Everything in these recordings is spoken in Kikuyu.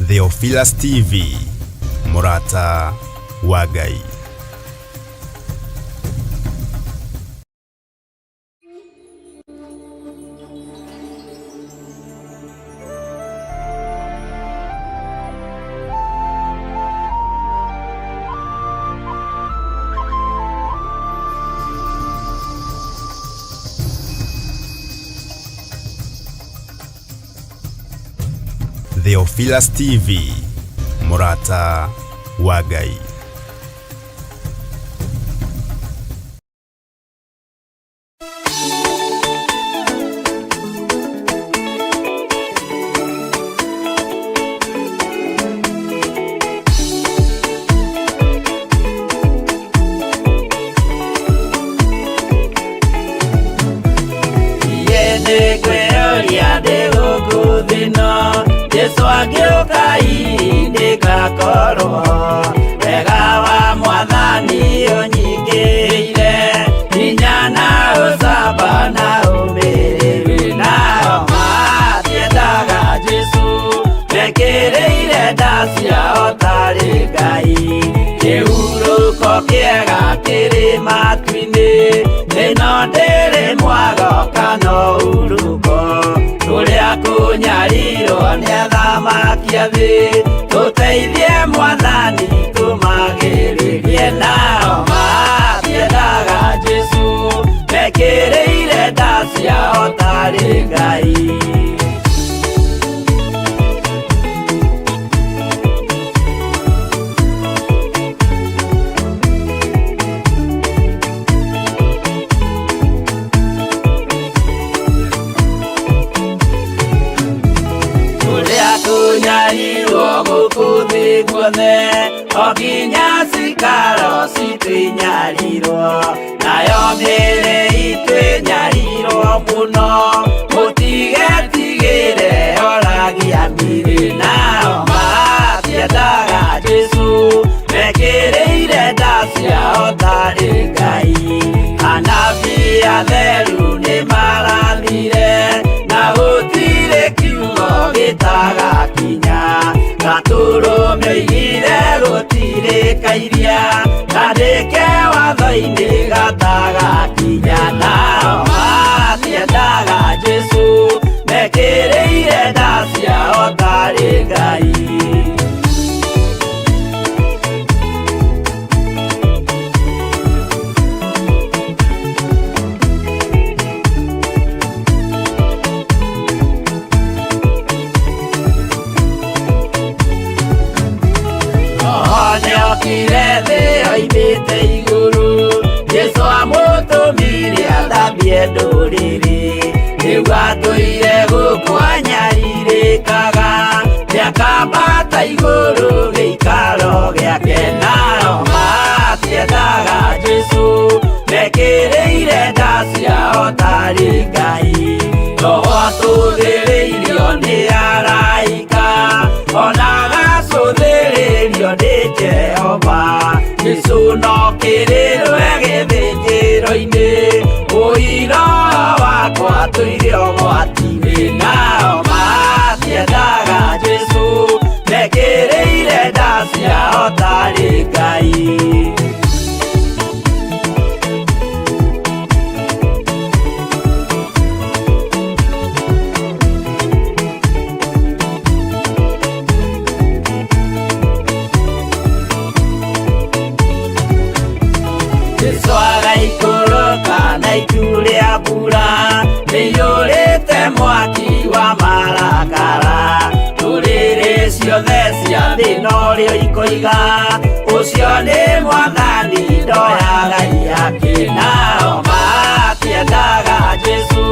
Theophilus TV, mũrata wa Ngai. Theophilus TV, mũrata wa Ngai. Nĩngwĩyũria ndĩ gũkũ thĩ ĩno, Jesũ angĩũka hihi nĩngakorwo wega wa Mwathani ũnyingĩrĩire, hinya na ũcamba na ũmĩrĩru. Nao matiendaga Jesũ, mekĩrĩire nda ciao tarĩ Ngai. Kĩhurũko kĩega kĩrĩ matu-inĩ, ĩno ndĩrĩ mwago kana ũhurũko. Kũrĩa kũnyarirwo nĩ athamaki a thĩ, tũteithie Mwathani tũmagĩrĩrie. Nao matiendaga Jesũ, mekĩrĩire nda ciao tarĩ Ngai. Kũrĩa kũnyarirwo gũkũ thĩ guothe, o nginya cikaro citũ inyarirwo, nayo mĩĩrĩ itũ ĩnyarirwo mũno, mũtigetigĩre oragia mĩĩrĩ. Nao matiendaga Jesũ, mekĩrĩire nda ciao tarĩ Ngai. Anabii atheru nĩmarathire, na gũtirĩ kiugo gĩtagakinya. Gatũrũme oigire gũtirĩ kairia, kandĩke watho-inĩ gatagakinya. Nao matiendaga Jesũ, mekĩrĩire nda ciao tarĩ Ngai. Nĩokire thĩ oimĩte igũrũ, Jesũ amũtũmire athambie ndũrĩrĩ. Rĩu atũire gũkũ anyarirĩkaga, nĩakambata igũrũ gĩikaro gĩake. Nao matiendaga Jesũ, mekĩrĩire nda ciao tarĩ Ngai. Roho atũthĩrĩirio nĩ araika, ona agacũthĩrĩrio nĩ Jehova. Jesũ no kĩrĩrwe gĩthĩnjĩro-inĩ, ũira wakwa tũire ũgwati-inĩ. Nao matiendaga Jesũ, mekĩrĩire nda ciao tarĩ Ngai. Jesũ agaikũrũka na itu rĩa mbura, rĩiyũrĩte mwaki wa marakara. Ndũrĩrĩ ciothe cia thĩ norĩo ikoiga, ũcio nĩ Mwathani ndoyaga iyakĩ. Nao matiendaga Jesũ,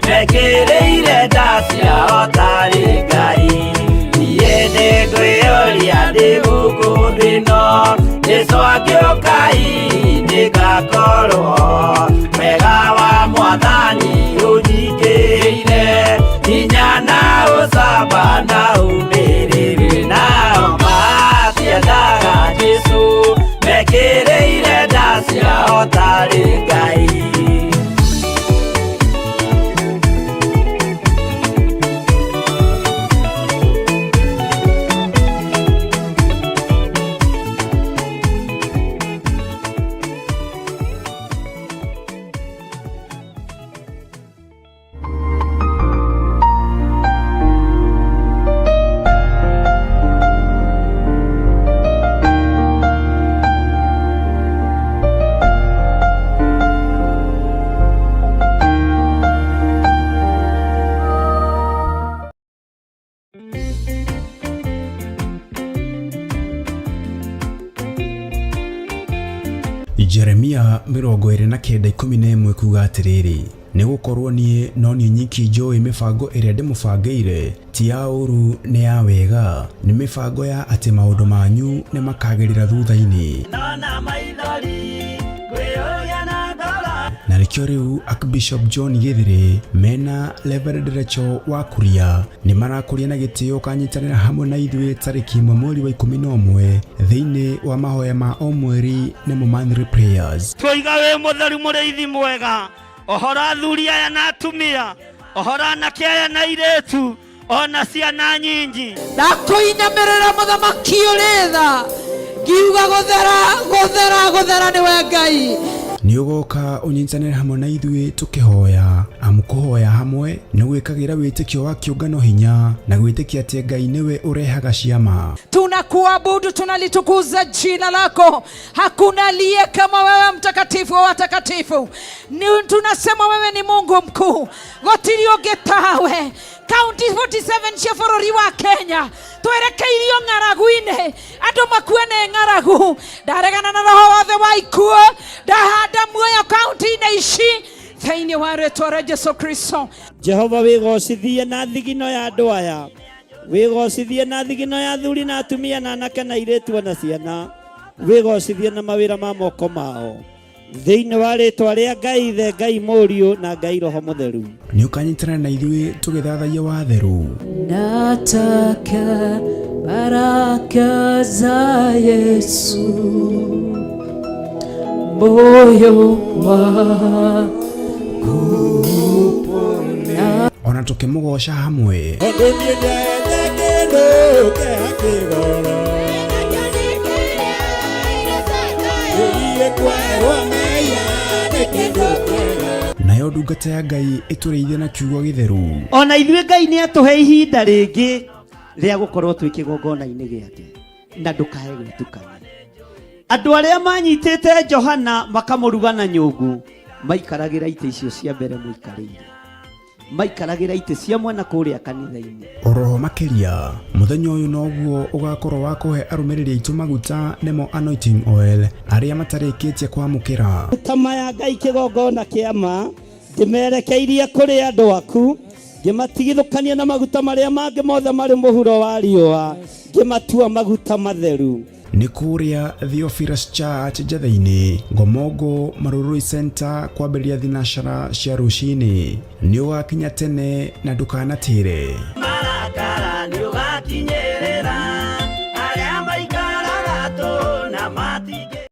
mekĩrĩire nda ciao tarĩ Ngai. Niĩ nĩngwĩyũria ndĩ gũkũ thĩ ĩno, Jesũ angĩũka hihi nĩngakorwo wega wa Mwathani ũnyingĩrĩire, hinya na ũcamba na ũmĩrĩru. Nao matiendaga Jesũ, mekĩrĩire nda ciao tarĩ Ngai. Jeremia 29:11 kuga atĩrĩrĩ, nĩ gũkorwo niĩ no niĩ nyiki njũĩ mĩbango ĩrĩa ndĩmũbangĩire, ti ya ũũru nĩ ya wega, nĩ mĩbango ya atĩ maũndũ manyu nĩ makagĩrĩra thutha-inĩ. Nona maithori ngwĩyũria na ngoro. Na nĩkĩo rĩu Archbishop John Gĩthĩrĩ mena Reverend Rachel wa Kuria nĩ marakũria na gĩtĩo ũkanyitanĩra hamwe na ithuĩ tarĩki 1 mweri wa 11 thĩinĩ wa mahoya ma o mweri nĩmo monthly prayers. Twoiga wĩ mũtheru mũrĩithi mwega, ohora athuri aya na atumia, ohora anake aya na airĩtu, ona ciana nyinyi. Ndakũinamĩrĩra mũthamaki ũrĩ tha, ngiuga gũthera gũthera gũthera nĩwe Ngai. Nĩ ũgoka ũnyitanĩre hamwe na ithuĩ tũkĩhoya, amu kũhoya hamwe nĩ gwĩkagĩra wĩtĩkio wa kĩũngano hinya na gwĩtĩkia atĩ Ngai nĩwe ũrehaga ciama. Tunakuabudu, tunalitukuza jina lako, hakuna aliye kama wewe, mtakatifu wa watakatifu. Ni tunasema wewe ni Mungu mkuu, gũtirĩ ũngĩ tawe. Kaunti 47 cia bũrũri wa Kenya twerekeirio ng'aragu-inĩ, andũ makue nĩ ng'aragu. Ndaregana na roho wothe wa ikuũ, ndahanda muoyo kaunti-inĩ ici thĩinĩ wa rĩtwa rĩa Jesu Kristo. Jehova wĩgocithie na thigino ya andũ aya, wĩgocithie na thigino ya athuri na atumia na anake na airĩtu ona ciana, wĩgocithie na mawĩra ma moko mao thĩinĩ wa rĩtwa rĩa Ngai Ithe, Ngai Mũriũ na Ngai Roho Mũtheru. Nĩ ũkanyitanĩra na ithuĩ tũgĩthathaiya watheru. Nataka baraka za Yesu, moyo wangu upone. Ona tũkĩmũgoca hamwe. Tondũ niĩ ndete kĩndũ kĩa kĩgoro. Ĩĩ kwerwo mehia nĩ kĩndũ kĩega. Nayo ndungata ya Ngai ĩtũrĩithie na kiugo gĩtheru. Ona ithuĩ Ngai nĩ atũhe ihinda rĩngĩ rĩa gũkorwo twĩ kĩgongona-inĩ gĩake, na ndũkae gwĩtukania. Andũ arĩa manyitĩte Johana makamũruga na nyũngũ maikaragĩra itĩ icio cia mbere mũikarĩire, maikaragĩra itĩ cia mwena kũrĩa kanitha-inĩ. Oroho makĩria mũthenya ũyũ noguo ũgakorwo wa kũhe arũmĩrĩri aitũ maguta nĩmo anointing oil arĩa matarĩkĩtie kwamũkĩra. Maguta maya Ngai kĩgongona kĩa ma ndĩmerekeirie kũrĩ andũ aku, ngĩmatigithũkania na maguta marĩa mangĩ mothe marĩ mũhuro wa riũa, ngĩmatua maguta matheru. Nĩ kũrĩa Theophilus Church Njatheinĩ, Ngomongo Marurui Center kwambĩrĩria thinacara cia rũcinĩ. Nĩ ũgakinya tene na ndũkanatĩre. Marakara nĩ ũgakinyĩrĩra arĩa maikaraga tũ na matingĩ.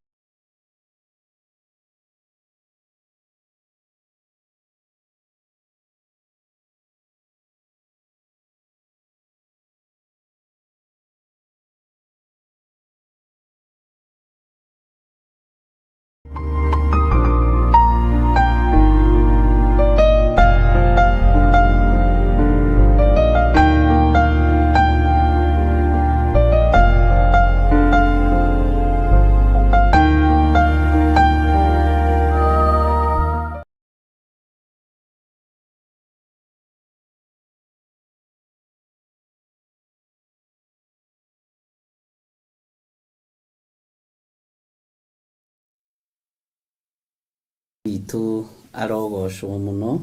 Witũ arogocwo mũno,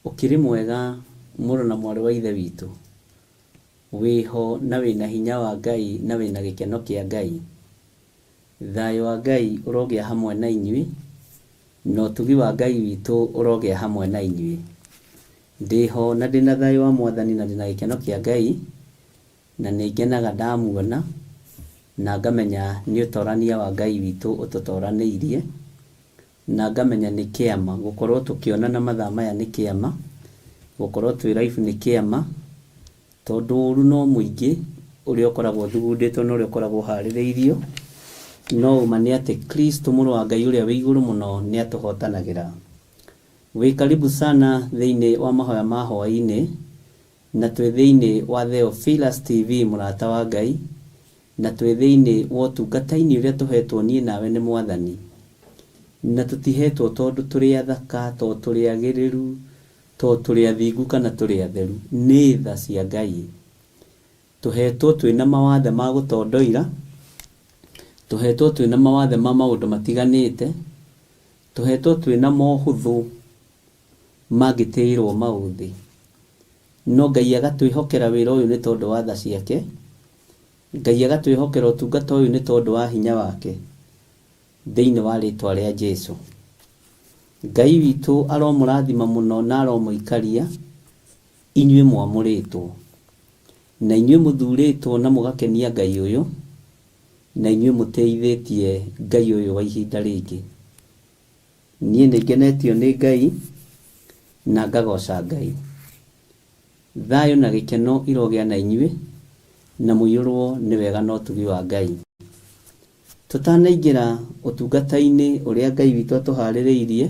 ũkĩrĩ mwega mũrũ na mwarĩ wa ithe witũ, wĩho na wĩna hinya wa Ngai na wĩna gĩkeno kĩa Ngai. Thayũ wa Ngai ũrogĩa hamwe na inyuĩ, na ũtugi wa Ngai witũ ũrogĩa hamwe na inyuĩ. Ndĩho na ndĩna thayũ wa Mwathani na ndĩna gĩkeno kĩa Ngai, na nĩ ngenaga ndamuona na ngamenya nĩ ũtorania wa Ngai witũ ũtũtoranĩirie, na ngamenya nĩ kĩama gũkorwo tũkĩonana mathaa maya nĩ kĩama, gũkorwo twĩ live nĩ kĩama, tondũ ũru no mũingĩ ũrĩa ũkoragwo ũthugundĩtwo na ũrĩa ũkoragwo ũharĩrĩirio, no ũma nĩ atĩ Kristo mũrũ wa Ngai ũrĩa wĩ igũrũ mũno nĩ atũhotanagĩra. Wĩ karibu sana thĩinĩ wa mahoya ma hwaĩ-inĩ, na twĩ thĩinĩ wa Theophilus TV mũrata wa Ngai, na twĩ thĩinĩ wa ũtungata-inĩ ũrĩa tũhetwo niĩ nawe nĩ Mwathani. Na tũtihetwo tondũ tũrĩ athaka, tondũ tũrĩ agĩrĩru, tondũ tũrĩ athingu kana tũrĩ atheru. Nĩ tha cia Ngai. Tũhetwo twĩna mawathe ma gũtondoira, Tũhetwo twĩna mawathe ma maũndũ matiganĩte, tũhetwo twĩna mohũthũ mangĩtĩĩrwo maũthĩ. No Ngai agatwĩhokera wĩra ũyũ nĩ tondũ wa tha ciake, Ngai agatwĩhokera ũtungata ũyũ nĩ tondũ wa hinya wake, thĩinĩ wa rĩtwa rĩa Jesu. Ngai witũ aromũrathima mũno na aromũikaria inyuĩ mwamũrĩtwo, na inyuĩ mũthurĩtwo na mũgakenia Ngai ũyũ, na inyuĩ mũtĩithĩtie Ngai ũyũ wa ihinda rĩngĩ. Niĩ nĩ ngenetio nĩ Ngai na ngagoca Ngai. Thayũ na gĩkeno irogĩa na inyuĩ, na mũiyũrwo nĩ wega na ũtugi wa Ngai. Tũtanaingĩra ũtungata-inĩ ũrĩa Ngai witũ atũharĩrĩirie,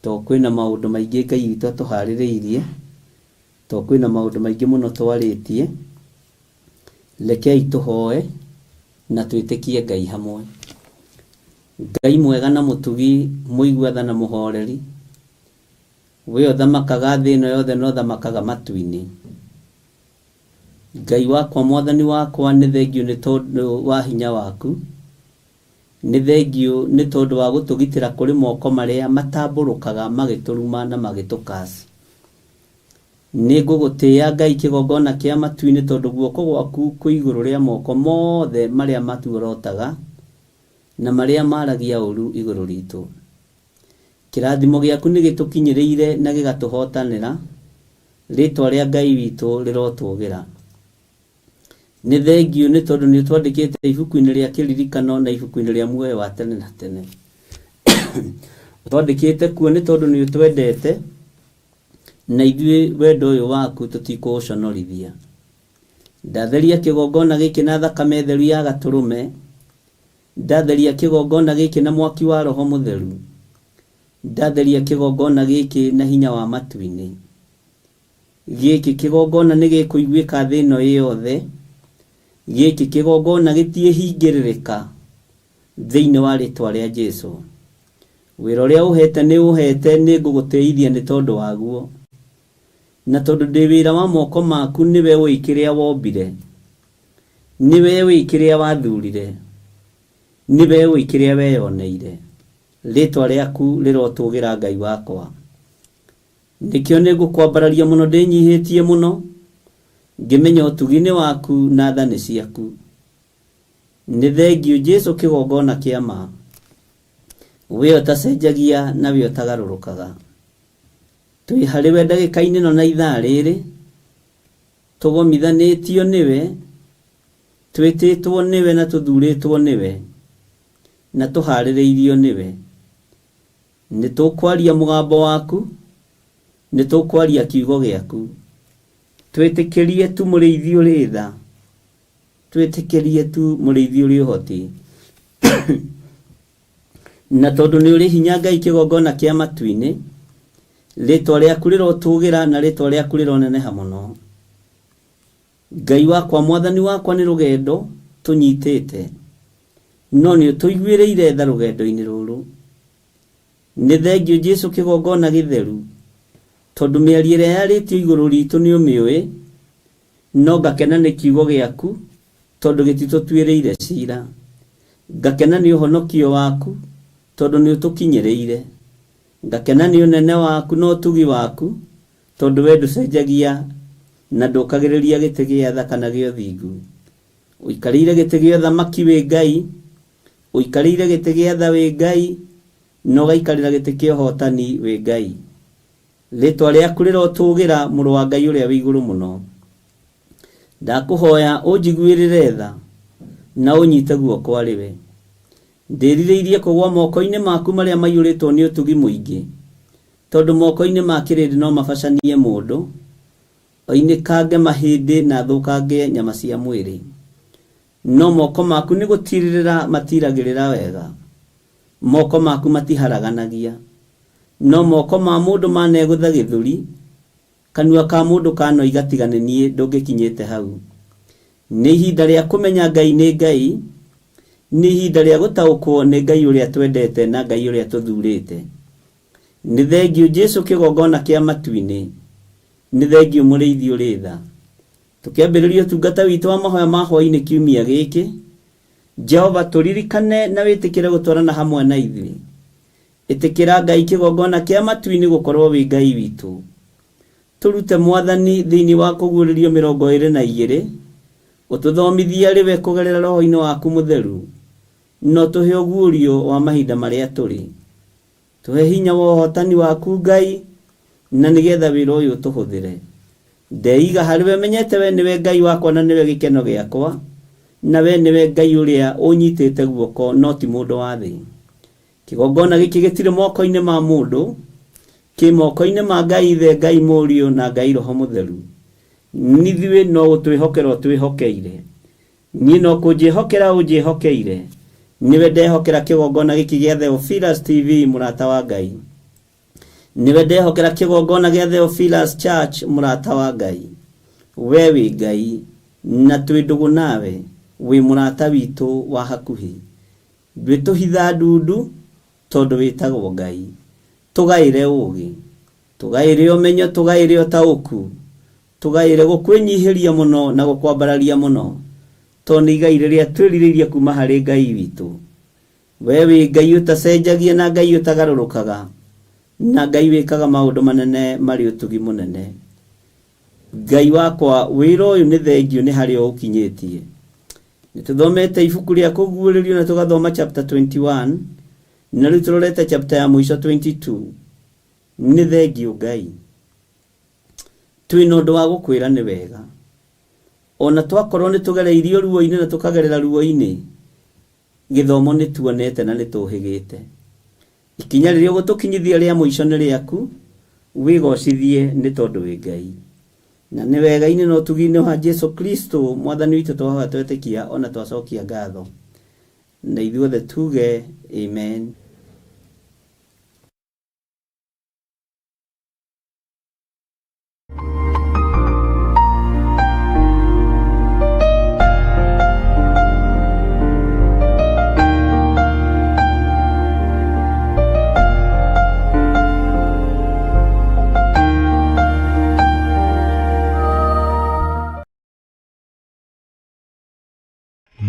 to kwĩna maũndũ maingĩ Ngai witũ atũharĩrĩirie, to kwĩna maũndũ maingĩ mũno twarĩtie, rekei tũhoe na twĩtĩkie Ngai hamwe. Ngai mwega na mũtugi, mũigua tha na mũhoreri, we ũthamakaga thĩ ĩno yothe na ũthamakaga matu-inĩ. Ngai wakwa, Mwathani wakwa, nĩ thengiũ nĩ tondũ wa hinya waku, nĩ thengiũ nĩ tondũ wa gũtũgitĩra kũrĩ moko marĩa matambũrũkaga magĩtũruma na magĩtũkaci. Nĩ ngũgũtĩĩa Ngai kĩgongona kĩa matu-inĩ tondũ guoko gwaku kwĩ igũrũ rĩa moko mothe marĩa matuorotaga na marĩa maragia ũũru igũrũ ritũ. Kĩrathimo gĩaku nĩ gĩtũkinyĩrĩire na gĩgatũhootanĩra, rĩĩtwa rĩa Ngai witũ rĩrotũũgĩra. Nĩ thengiũ nĩ tondũ nĩ ũtwandĩkĩte ibuku-inĩ rĩa kĩririkano na ibuku-inĩ rĩa muoyo wa tene na tene. Ũtwandĩkĩte kuo nĩ tondũ nĩ ũtwendete, na ithuĩ wendo ũyũ waku tũtikũũconorithia. Ndatheria kĩgongona gĩkĩ na thakame theru ya gatũrũme, ndatheria kĩgongona gĩkĩ na mwaki wa Roho Mũtheru, ndatheria kĩgongona gĩkĩ na hinya wa matu-inĩ. Gĩkĩ kĩgongona nĩ gĩkũiguĩka thĩ ĩno ĩ yothe, gĩkĩ kĩgongona gĩtiĩhingĩrĩrĩka thĩinĩ wa rĩtwa rĩa Jesu. Wĩra ũrĩa ũhete nĩ ũhete, nĩ ngũgũtĩithia nĩ tondũ waguo. Na tondũ ndĩ wĩra wa moko maku, nĩwe ũĩ kĩrĩa wombire, nĩwe ũĩ kĩrĩa wathurire, nĩwe ũĩ kĩrĩa weyoneire. Rĩtwa rĩaku rĩrotũgĩra Ngai wakwa. Nĩkĩo nĩngũkwambararia mũno ndĩnyihĩtie mũno, ngĩmenya ũtugi nĩ waku na tha nĩ ciaku. Nĩ thengiũ Jesu kĩgongona kĩa ma, we ũtacenjagia na we ũtagarũrũkaga. Twĩ harĩ we ndagĩka-inĩ ĩno na ithaa rĩrĩ, tũgomithanĩtio nĩwe, twĩtĩtwo nĩwe na tũthurĩtwo nĩwe, na tũharĩrĩirio nĩwe. Nĩ tũkwaria mũgambo waku, nĩ tũkwaria kiugo gĩaku. Twĩtĩkĩrie tu mũrĩithi ũrĩ tha, twĩtĩkĩrie tu mũrĩithi ũrĩ ũhoti. Na tondũ nĩ ũrĩ hinya Ngai kĩgongona kĩa matu-inĩ, rĩtwa rĩaku rĩrotũgĩra na rĩtwa rĩaku rĩroneneha mũno. Ngai wakwa, Mwathani wakwa, nĩ rũgendo tũnyitĩte, no nĩ ũtũiguĩrĩire tha rũgendo-inĩ rũrũ. Nĩ thengiũ Jesu kĩgongona gĩtheru, tondũ mĩario ĩrĩa yarĩtio igũrũ ritũ nĩ ũmĩũĩ, no ngakena nĩ kiugo gĩaku, tondũ gĩtitũtuĩrĩire cira. Ngakena nĩ ũhonokio waku, tondũ nĩ ũtũkinyĩrĩire. Ngakena nĩ ũnene waku na ũtugi waku, tondũ we ndũcenjagia na ndũkagĩrĩria gĩtĩ gĩa tha kana gĩa ũthingu. Ũikarĩire gĩtĩ gĩa ũthamaki wĩ Ngai, ũikarĩire gĩtĩ gĩa tha wĩ Ngai, na ũgaikarĩra gĩtĩ kĩa ũhotani wĩ Ngai. Rĩtwa rĩaku rĩrotũgĩra, Mũrũ wa Ngai ũrĩa wĩ igũrũ mũno. Ndakũhoya ũnjiguĩrĩre tha na ũnyite guoko arĩ we. Ndĩrirĩirie kũgwa moko-inĩ maku marĩa maiyũrĩtwo nĩ ũtugi mũingĩ, tondũ moko-inĩ ma kĩrĩndĩ no mabacanie mũndũ, oinĩkange mahĩndĩ na athũkange nyama cia mwĩrĩ. No moko maku nĩ gũtiirĩrĩra matiiragĩrĩra wega, moko maku matiharaganagia. No moko ma mũndũ manegũtha gĩthũri, kanua ka mũndũ kanoiga tiga nĩ niĩ ndũngĩkinyĩte hau. Nĩ ihinda rĩa kũmenya Ngai nĩ Ngai, nĩ ihinda rĩa gũtaũkwo nĩ Ngai ũrĩa twendete na Ngai ũrĩa tũthurĩte. Nĩ thengiũ Jesu kĩgongona kĩa matu-inĩ, nĩ thengiũ mũrĩithi ũrĩ tha. Tũkĩambĩrĩria ũtungata witũ wa mahoya ma hwaĩ-inĩ kiumia gĩkĩ, Jehova tũririkane na wĩtĩkĩre gũtwarana hamwe na ithuĩ. Ĩtĩkĩra Ngai kĩgongona kĩa matu-inĩ gũkorwo wĩ Ngai witũ. Tũrute Mwathani thĩinĩ wa kũguũrĩrio 22, ũtũthomithie arĩ we kũgerera roho-inĩ waku mũtheru, na ũtũhe ũguũrio wa mahinda marĩa tũrĩ. Tũhe hinya wa ũhotani waku Ngai, na nĩgetha wĩra ũyũ ũtũhũthĩre. Ndeiga harĩ we menyete we nĩwe Ngai wakwa na nĩwe gĩkeno gĩakwa, na we nĩwe Ngai ũrĩa ũnyitĩte guoko no ti mũndũ wa thĩ. Kĩgongona gĩkĩ gĩtirĩ moko-inĩ ma mũndũ, kĩ moko-inĩ ma Ngai Ithe, Ngai Mũriũ na Ngai Roho Mũtheru. Nithuĩ no gũtwĩhokera ũtwĩhokeire. Niĩ no kũnjĩhokera ũnjĩhokeire. Nĩwe ndehokera kĩgongona gĩkĩ gĩa Theophilus TV, mũrata wa Ngai. Nĩwe ndehokera kĩgongona gĩa Theophilus Church, mũrata wa Ngai. We wĩ Ngai na twĩ ndũgũ nawe, wĩ mũrata witũ wa hakuhĩ. Ndwĩtũhitha ndundu tondũ wĩtagwo Ngai. Tũgaĩre ũũgĩ, tũgaĩre ũmenyo, tũgaĩre ũtaũku, tũgaĩre gũkwĩnyihĩria mũno na gũkwambararia mũno, tondũ nĩ igai rĩrĩa twĩrirĩirie kuma harĩ Ngai witũ. We wĩ Ngai ũtacenjagia na Ngai ũtagarũrũkaga, na Ngai wĩkaga maũndũ manene marĩ ũtugi mũnene. Ngai wakwa, wĩra ũyũ nĩ thengiũ nĩ harĩa ũkinyĩtie. Nĩ tũthomete ibuku rĩa kũguũrĩrio na tũgathoma chapter 21, na rĩu tũrorete chapter ya mũico 22. Nĩ thengiũ Ngai. Twĩna ũndũ wa gũkwĩra nĩ wega. Ona twakorwo nĩ tũgereirio ruo-inĩ na tũkagerera ruo-inĩ, gĩthomo nĩ tuonete na nĩ tũhĩgĩte. Ikinya rĩrĩa ũgũtũkinyithia rĩa mũico nĩ rĩaku, wĩgocithie nĩ tondũ wĩ Ngai. Na nĩ wega-inĩ na ũtugi-inĩ wa Jesu Kristo Mwathani witũ twahoya twetĩkia ona twacokia ngatho. Na ithuothe tuge amen.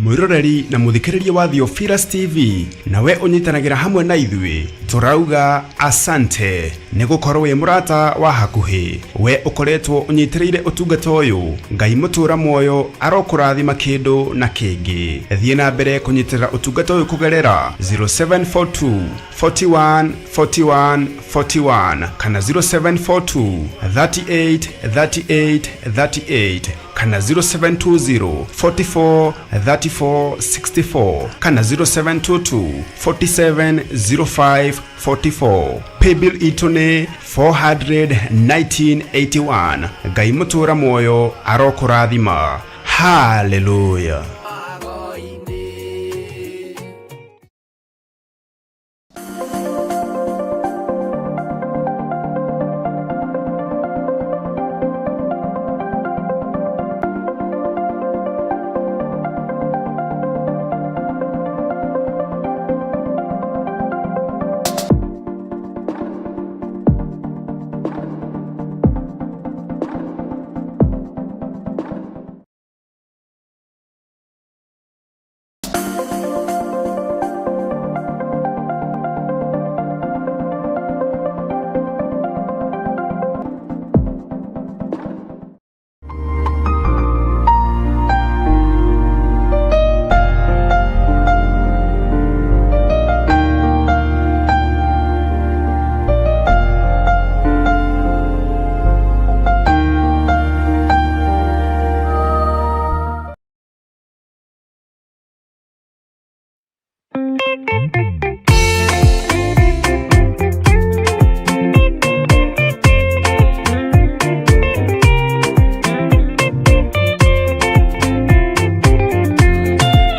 Mwiroreri na muthikiriria wa Theophilus TV, nawe unyitanagĩra hamwe na ithuĩ, tũrauga asante nĩ gũkorwo wĩ mũrata wa hakuhĩ. We ũkoretwo ũnyitĩrĩire ũtungata ũyũ, Ngai mũtũra muoyo arokũrathima kĩndũ na kĩngĩ. Thiĩ na mbere kũnyitĩrĩra ũtungata ũyũ kũgerera 0742 41 41 41 kana 0742 38 38 38 kana 0720 44 34 64 kana 0722 47 05 44. Paybill itũ nĩ 41981. Ngai mũtũra muoyo arokũrathima. Haleluya.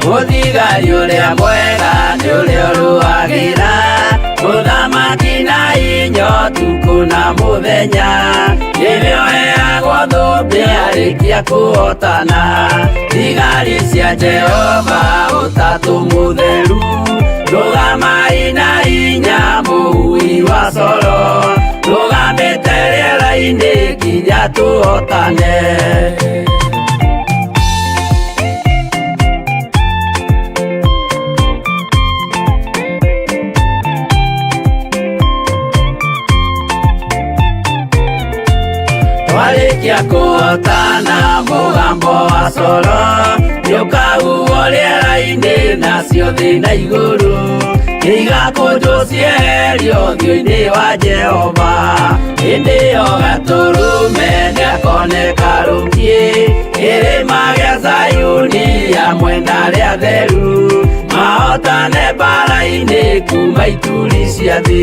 Mũthigari ũrĩa mwega nĩ ũrĩa ũrũagĩra mũthamaki na inyo ũtukũ na mũthenya, nĩwe ũheagwo thũmbĩ arĩkia kũhotana. Thigari cia Jehova ũtatũ mũtheru, rũgamai na hinya mũhui wa coro, rũgamĩte rĩera-inĩ nginya tũhotane. kũhotana mũgambo wa coro nĩũkahuhwo rĩera-inĩ nacio thĩ na igũrũ igakũnjwo cieherio ũthiũ-inĩ wa Jehova hĩndĩ ĩyo gatũrũme nĩakoneka rũkiĩ kĩrĩma gĩa Zayuni hamwe na arĩa atheru mahotane mbara-inĩ kuma ituri cia thĩ.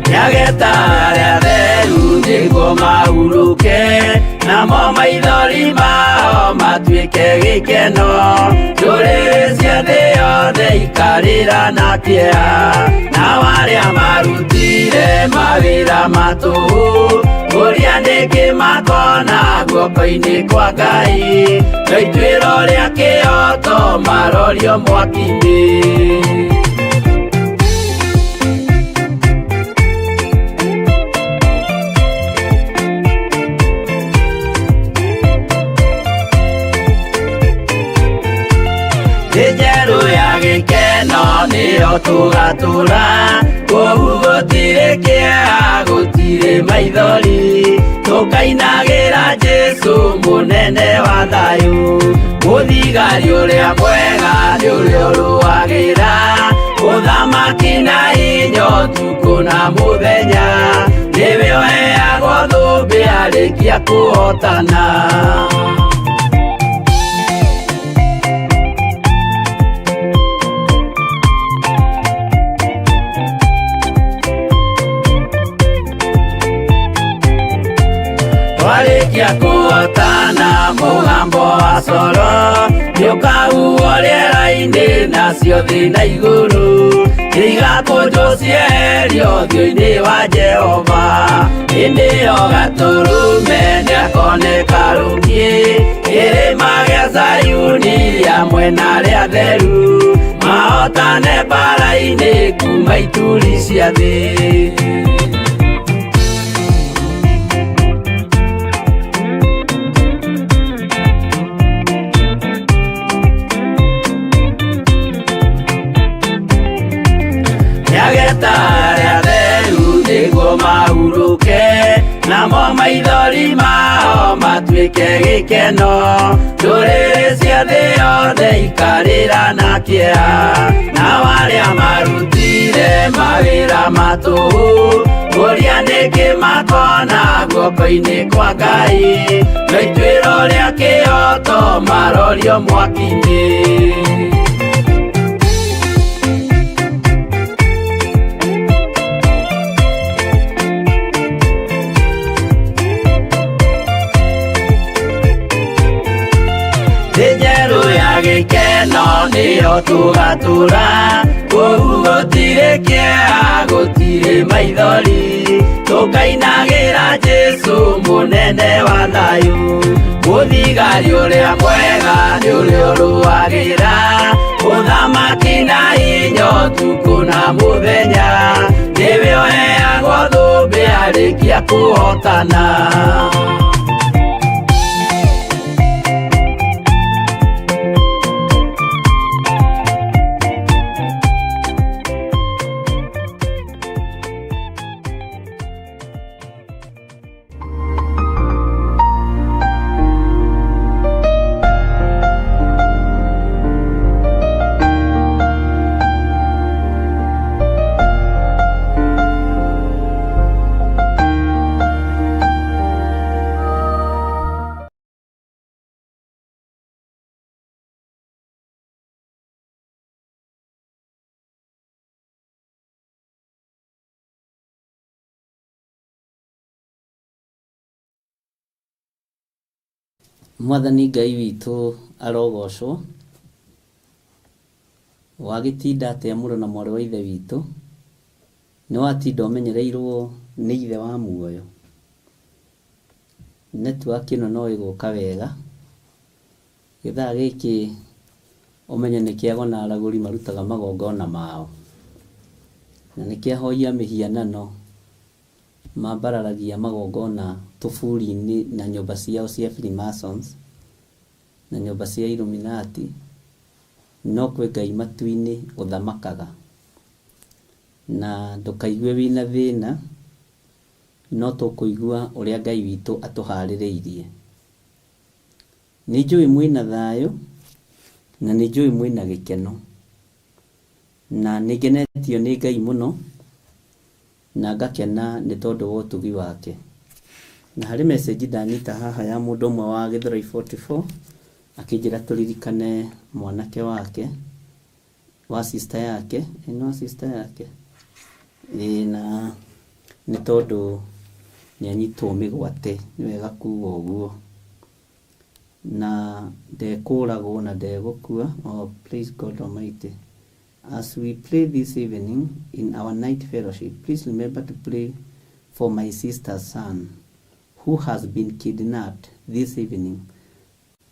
Nĩageta arĩa atheru nĩguo mahurũke namo maithori mao matuĩke gĩkeno ndũrĩrĩ cia thĩ yothe ikarĩra na kĩeha nao arĩa marutire mawĩra ma tũhũ kũria nĩkĩ makona guoko-inĩ kwa Ngai no ituĩro rĩa kĩhoto marorio mwaki-inĩ. Thĩ njerũ ya gĩkeno nĩyo tũgatũra kũu gũtirĩ kĩeha gũtirĩ maithori tũkainagĩra Jesũ mũnene wa thayũ mũthigari ũrĩa mwega nĩ ũrĩa ũrũagĩra ũthamaki na hinya ũtukũ na mũthenya nĩwe ũheagwo thũmbĩ arĩkia kũhotana. Twarĩkia kũhotana mũgambo wa coro nĩũkahuhwo rĩera-inĩ nacio thĩ na igũrũ igakũnjwo cieherio ũthiũ-inĩ wa Jehova hĩndĩ ĩyo gatũrũme nĩakoneka rũkiĩ kĩrĩma gĩa Zayuni hamwe na arĩa atheru mahotane mbara-inĩ kuma ituri cia thĩ. Nĩageta arĩa atheru nĩguo mahurũke namo maithori mao matuĩke gĩkeno ndũrĩrĩ cia thĩ yothe ikarĩra na kĩeha nao arĩa marutire mawĩra ma tũhũ kũria nĩkĩ makona guoko-inĩ kwa Ngai no ituĩro rĩa kĩhoto marorio mwaki-inĩ. Thĩ njerũ ya gĩkeno nĩyo tũgatũra kũu gũtirĩ kĩeha gũtirĩ maithori tũkainagĩra Jesũ mũnene wa thayũ mũthigari ũrĩa mwega nĩ ũrĩa ũrũagĩra ũthamaki na hinya ũtukũ na mũthenya nĩwe ũheagwo thũmbĩ arĩkia kũhotana. Mwathani Ngai witũ arogocwo. Wagĩtinda atĩa mũrũ na mwarĩ wa ithe witũ? Nĩ watinda ũmenyereirwo nĩ ithe wa muoyo? Network ĩno no ĩgũka wega. Gĩthaa gĩkĩ ũmenye nĩ kĩago na aragũri marutaga magongona mao. Na nĩ kĩahoi a mĩhianano mambararagia magongona tũburi-inĩ na nyũmba ciao cia Freemasons. na nyũmba cia Illuminati, no kwĩ Ngai matu-inĩ ũthamakaga. Na ndũkaigue wĩna thĩna, no tũkũigua ũrĩa Ngai witũ atũharĩrĩirie. Nĩ njũĩ mwĩna thayũ, na nĩ njũĩ mwĩna gĩkeno. Na nĩ ngenetio nĩ Ngai mũno, na ngakena nĩ tondũ wa ũtugi wake. Na harĩ message ndanyita haha ya mũndũ ũmwe wa Gĩthũrai 44 akĩnjĩra tũririkane mwanake wake wa sister yake, ĩ nĩ wa sister yake? Ĩ na nĩ tondũ nĩ anyitwo mĩgwate, nĩ wega kuga ũguo. Na ndekũragwo na ndegũkua, oh please God Almighty. As we pray this evening in our night fellowship, please remember to pray for my sister's son who has been kidnapped this evening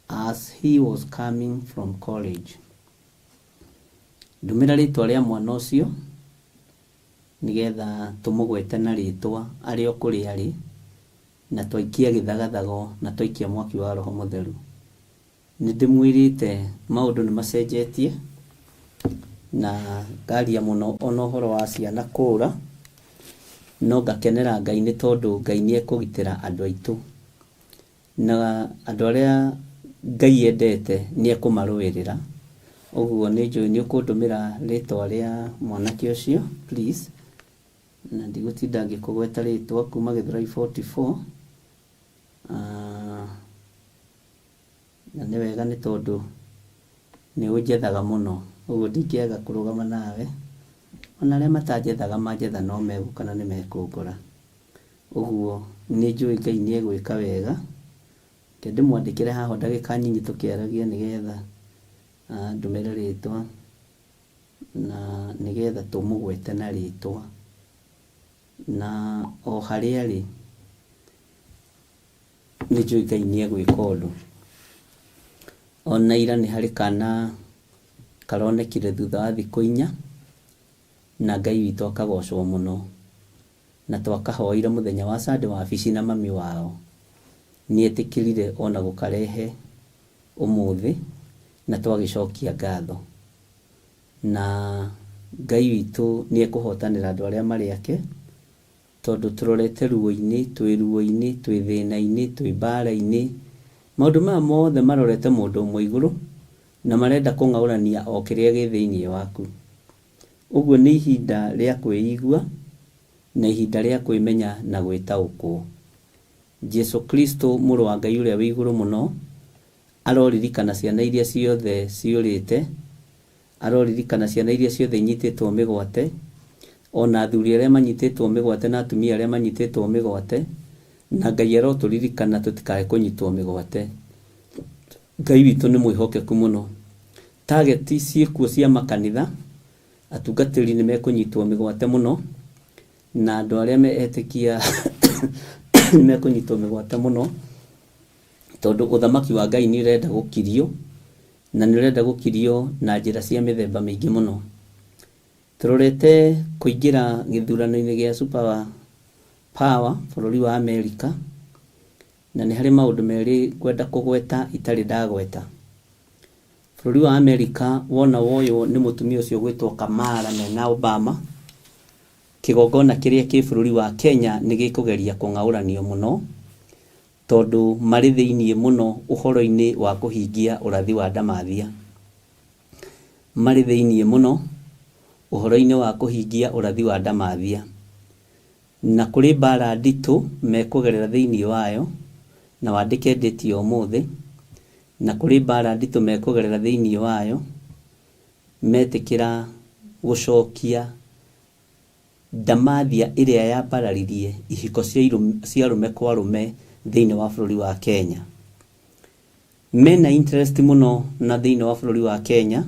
as he was coming from college. Ndũmĩra rĩtwa rĩa mwana ũcio nĩgetha tũmũgwete na rĩtwa arĩ o kũrĩa arĩ na twaikia gĩthagathago na twaikia mwaki wa Roho Mũtheru. Nĩ ndĩmwĩrĩte maũndũ nĩ macenjetie na ngaria mũno ona ũhoro wa ciana kũra, no ngakenera Ngai nĩ tondũ Ngai nĩ ekũgitĩra andũ aitũ na andũ arĩa Ngai endete nĩ ekũmarũĩrĩra. Ũguo nĩ njũĩ nĩ ũkũndũmĩra rĩtwa rĩa mwanake ũcio please, na ndigũtinda ngĩkũgweta rĩtwa kuma Gĩthũrai 44. Ah, Na nĩ wega nĩ tondũ nĩ ũnjethaga mũno, ũguo ndingĩaga kũrũgama nawe. O na arĩa matanjethaga manjetha no megũka na nĩ mekũngora. Ũguo nĩ njũĩ Ngai nĩ egwĩka wega. Reke ndĩmwandĩkĩre haha o ndagĩka nyinyi tũkĩaragia nĩgetha andũmĩre rĩtwa na nĩgetha tũmũgwete na rĩtwa. Na o harĩa arĩ. Nĩ njũĩ Ngai nĩ egwĩka ũndũ. Ona ira nĩ harĩ kana karonekire thutha wa thikũ inya, na Ngai witũ akagocwo mũno. Na twakahoire mũthenya wa Sunday wabici na mami wao nĩ etĩkĩrire ona gũkarehe ũmũthĩ na twagĩcokia ngatho. Na Ngai witũ nĩ ekũhotanĩra andũ arĩa marĩ ake. Tondũ tũrorete ruo-inĩ, twĩ ruo-inĩ, twĩ thĩna-inĩ, twĩ mbaara-inĩ. Maũndũ maya mothe marorete mũndũ ũmwe igũrũ, na marenda kũng'aũrania o kĩrĩa gĩ thĩinĩ waku. Ũguo nĩ ihinda rĩa kwĩigua, na ihinda rĩa kwĩmenya na gwĩtaũkwo. Jesu Kristo, Mũrũ wa Ngai Ũrĩa wĩ Igũrũ Mũno, aroririkana ciana iria ciothe ciũrĩte, Aroririkana ciana iria ciothe inyitĩtwo mĩgwate, o na athuri arĩa manyitĩtwo mĩgwate na atumia arĩa manyitĩtwo mĩgwate, na Ngai arotũririkana tũtikae kũnyitwo mĩgwate. Ngai witũ nĩ mwĩhokeku mũno. Target ciĩkuo cia makanitha, atungatĩri nĩ mekũnyitwo mĩgwate mũno, na andũ arĩa me etĩkia nĩ mekũnyitwo mĩgwate mũno, tondũ ũthamaki wa Ngai nĩ ũrenda gũkirio. Na nĩ ũrenda gũkirio na njĩra cia mĩthemba mĩingĩ mũno. Tũrorete kũingĩra gĩthurano-inĩ gĩa super power bũrũri wa Amerika, na nĩ harĩ maũndũ merĩ ngwenda kũgweta itarĩ ndagweta. Bũrũri wa Amerika wona woywo nĩ mũtumia ũcio ũgwĩtwo Kamala mena Obama, kĩgongona kĩrĩa kĩ bũrũri wa Kenya nĩ gĩkũgeria kũng'aũranio mũno. Tondũ marĩ thĩinĩ mũno ũhoro-inĩ wa kũhingia ũrathi wa ndamathia. Marĩ thĩinĩ mũno ũhoro-inĩ wa kũhingia ũrathi wa ndamathia. Na kũrĩ mbaara nditũ mekũgerera thĩinĩ wayo, na wandĩke date ya ũmũthĩ, na kũrĩ mbaara nditũ mekũgerera thĩinĩ wayo, metĩkĩra gũcokia Ndamathia ĩrĩa yambararirie ihiko cia arũme kwa arũme thĩinĩ wa bũrũri wa Kenya. Mena interest mũno na thĩinĩ wa bũrũri wa Kenya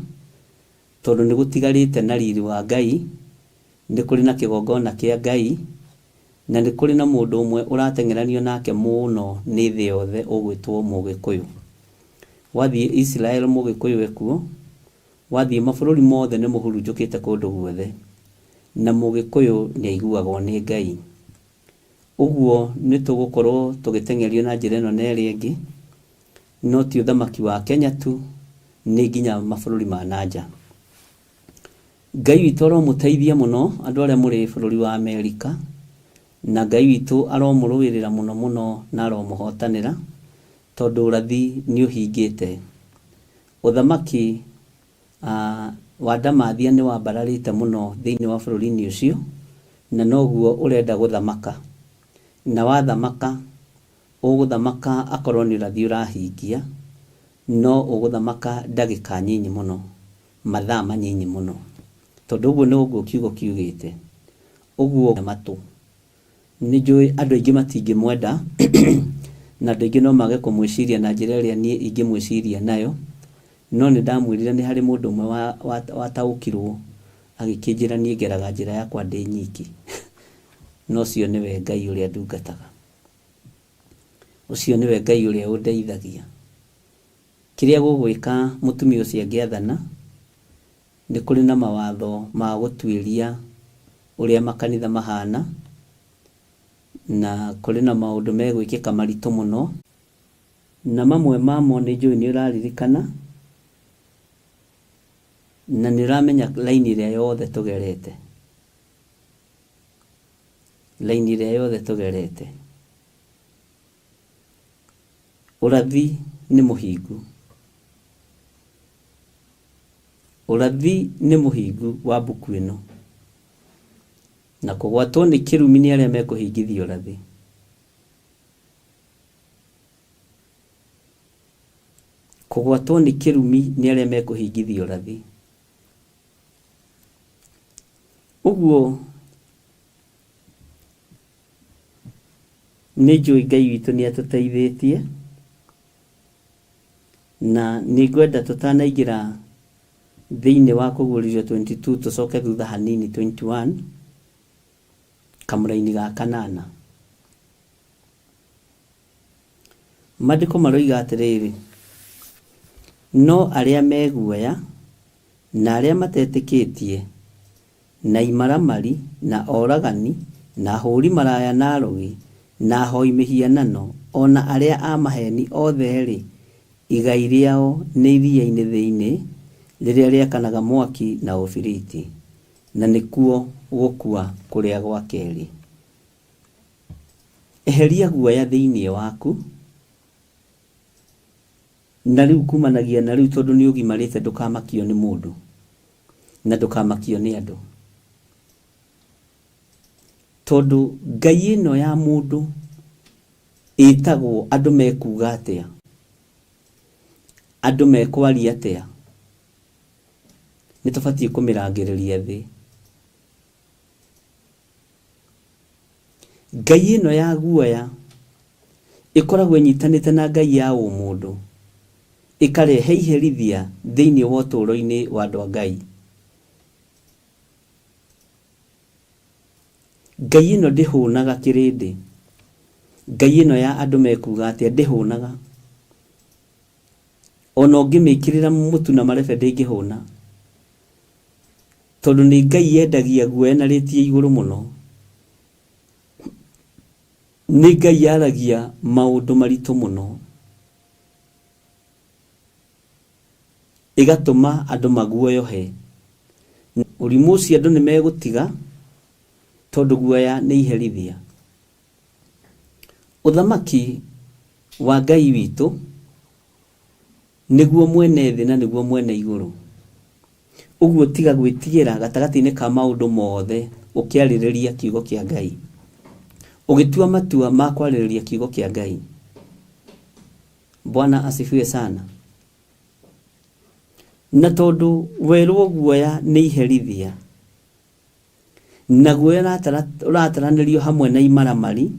tondũ nĩ gũtigarĩte na riri wa Ngai, nĩ kũrĩ na kĩgongona kĩa Ngai, na nĩ kũrĩ na mũndũ ũmwe ũrateng'eranio nake mũno nĩ thĩ yothe ũgwĩtwo Mũgĩkũyũ. Wathiĩ Israel Mũgĩkũyũ ekuo, Wathiĩ mabũrũri mothe nĩ mũhurunjũkĩte kũndũ guothe, na Mũgĩkũyũ nĩ aiguagwo nĩ Ngai. Ũguo nĩ tũgũkorwo tũgĩteng'erio na njĩra ĩno na ĩrĩa ĩngĩ, No ti ũthamaki wa Kenya tu, nĩ nginya mabũrũri ma na nja. Ngai witũ aromũteithia mũno andũ arĩa mũrĩ bũrũri wa Amerika, na Ngai witũ aromũrũĩrĩra mũno mũno na aromũhotanĩra, tondũ ũrathi nĩ ũhingĩte. Ũthamaki wa Ndamathia nĩ wambararĩte mũno thĩinĩ wa bũrũri-inĩ ũcio, na noguo ũrenda gũthamaka. Na wathamaka, ũgũthamaka akorwo nĩ ũrathi ũrahingia, no ũgũthamaka ndagĩka nyinyi mũno, mathaa manyinyi mũno. Tondũ ũguo noguo kiugo kiugĩte. Ũguo matũ. Nĩ njũĩ andũ aingĩ matingĩmwenda na andũ aingĩ no mage kũmwĩciria na njĩra ĩrĩa niĩ ingĩmwĩciria nayo, no nĩ ndamwĩrire nĩ harĩ mũndũ ũmwe wataũkirwo agĩkĩnjĩra niĩ ngeraga njĩra yakwa ndĩ nyiki. Na ũcio nĩwe Ngai ũrĩa ndungataga. Ũcio nĩwe Ngai ũrĩa ũndeithagia. Kĩrĩa gũgwĩka mũtumia ũcio angĩathana, Nĩ kũrĩ na mawatho ma gũtuĩria ũrĩa makanitha mahana, na kũrĩ na maũndũ megwĩkĩka maritũ mũno. Na mamwe mamo nĩ njũĩ nĩ ũraririkana, na nĩ ũramenya raini ĩrĩa yothe tũgerete. Raini ĩrĩa yothe tũgerete. Ũrathi nĩ mũhingu. Ũrathi nĩ mũhingu wa mbuku ĩno. Na kũgwatwo nĩ kĩrumi nĩ arĩa mekũhingithia ũrathi. Kũgwatwo nĩ kĩrumi nĩ arĩa mekũhingithia ũrathi. Ũguo nĩ njũĩ Ngai witũ nĩ atũteithĩtie na nĩ ngwenda tũtanaingĩra thĩinĩ wa kũguũrĩrio 22 tũcoke thutha hanini 21 kamũraini ga kanana. Maandĩko maroiga atĩrĩrĩ, no arĩa me guoya na arĩa matetĩkĩtie na imaramari, na oragani, na ahũri maraya na arogi, na ahoi mĩhianano, o na arĩa a maheeni othe-rĩ, igai rĩao nĩ iria-inĩ thĩinĩ, rĩrĩa rĩakanaga mwaki na ũbiriti, na nĩkuo gũkua kũrĩa gwa kerĩ. Eheria guoya thĩinĩ waku, na rĩu kumanagia na rĩu tondũ nĩ ũgimarĩte ndũkamakio nĩ mũndũ na ndũkamakio nĩ andũ. Tondũ Ngai ĩno ya mũndũ ĩtagwo andũ mekuga atĩa, andũ mekwaria atĩa, nĩ tũbatiĩ kũmĩrangĩrĩria thĩ. Ngai ĩno ya guoya ĩkoragwo ĩnyitanĩte na Ngai ya ũmũndũ, ĩkarehe iherithia thĩinĩ wa ũtũũro-inĩ wa andũ a Ngai. Ngai ĩno ndĩhũnaga kĩrĩndĩ. Ngai ĩno ya andũ mekuga atĩa ndĩhũnaga. Ona ũngĩmĩkĩrĩra mũtu na marebe ndĩngĩhũna. Tondũ nĩ Ngai yendagia guoya na rĩti ya igũrũ mũno. Nĩ Ngai yaragia maũndũ maritũ mũno. Ĩgatũma andũ maguoyohe. Ũrimũ ũcio andũ nĩ megũtiga tondũ guoya nĩ iherithia. Ũthamaki wa Ngai witũ nĩguo mwene thĩ na nĩguo mwene igũrũ. Ũguo tiga gwĩtigĩra gatagatĩ-inĩ ka maũndũ mothe ũkĩarĩrĩria kiugo kĩa Ngai. Ũgĩtua matua ma kwarĩrĩria kiugo kĩa Ngai. Bwana asifiwe sana. Na tondũ werwo guoya nĩ iherithia, na guoya ũrataranĩrio hamwe na imaramari,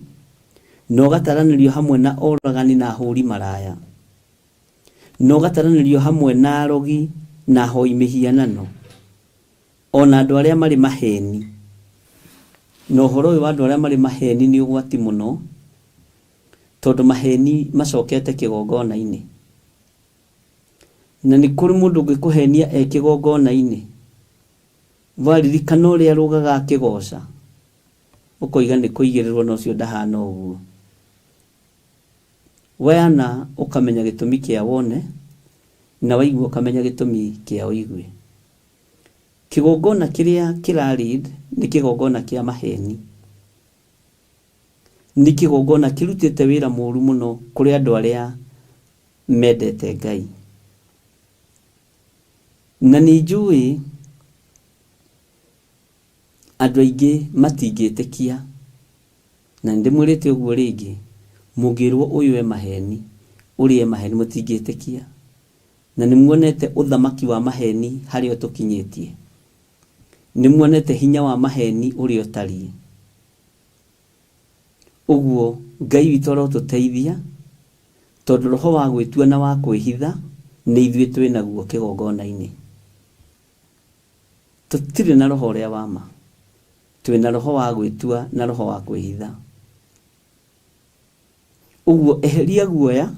na ũgataranĩrio hamwe na oragani na ahũri maraya, na ũgataranĩrio hamwe na arogi na ahoi mĩhianano, o na andũ arĩa marĩ maheni. Na ũhoro ũyũ wa andũ arĩa marĩ maheni nĩ ũgwati mũno, tondũ maheni macokete kĩgongona-inĩ. Na nĩ kũrĩ mũndũ ũngĩkũhenia e kĩgongona-inĩ, waririkana ũrĩa arũgaga akĩgoca, ũkoiga nĩ kũigĩrĩrwo na ũcio ndahana ũguo. Weyana ũkamenya gĩtũmi kĩa wone, na waigua ũkamenya gĩtũmi kĩa ũigue. Kĩgongona kĩrĩa kĩra lead nĩ kĩgongona kĩa maheni. Nĩ kĩgongona kĩrutĩte wĩra mũru mũno kũrĩ andũ arĩa mendete Ngai. Na nĩ njũĩ andũ aingĩ matingĩtĩkia, na nĩ ndĩmwĩrĩte ũguo rĩngĩ, mũngĩrwo ũyũ e maheni, ũrĩa e maheni, mũtingĩtĩkia. Na nĩ muonete ũthamaki wa maheni harĩa ũtũkinyĩtie. Nĩ muonete hinya wa maheni ũrĩa ũtariĩ. Ũguo Ngai witũ arotũteithia, tondũ roho wa gwĩtua na wa kwĩhitha nĩ ithuĩ twĩ naguo kĩgongona-inĩ. Tũtirĩ na roho ũrĩa wa ma. Twĩ na roho wa gwĩtua na roho wa kwĩhitha. Ũguo eheria guoya,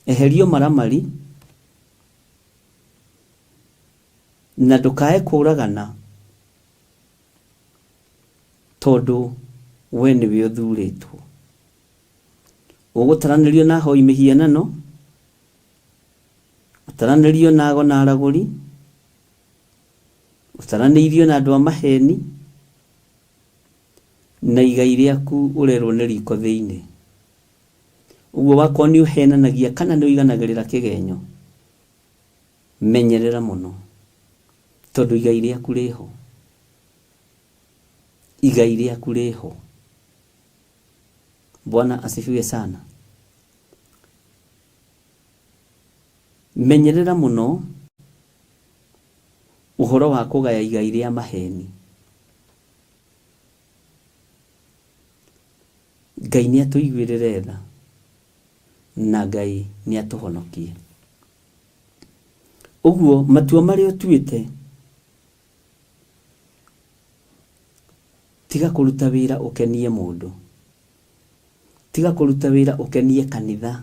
eheria ũmaramari, na ndũkae kũragana, tondũ we nĩwe ũthurĩtwo. Ũgũtaranĩrio na ahoi mĩhianano, ũtaranĩrio na ago na aragũri, ũtaranĩirio na andũ a maheni, na igai rĩaku ũrerwo nĩ riko thĩinĩ. Ũguo wakorwo nĩ ũhenanagia kana nĩ ũiganagĩrĩra kĩgenyo, menyerera mũno, tondũ igai rĩaku rĩho. Igai rĩaku rĩho. Bwana asifiwe sana. Menyerera mũno ũhoro wa kũgaya igai rĩa maheni. Ngai nĩ atũiguĩrĩre tha na Ngai nĩ atũhonokie. Ũguo matua marĩa ũtuĩte, tiga kũruta wĩra ũkenie mũndũ, tiga kũruta wĩra ũkenie kanitha,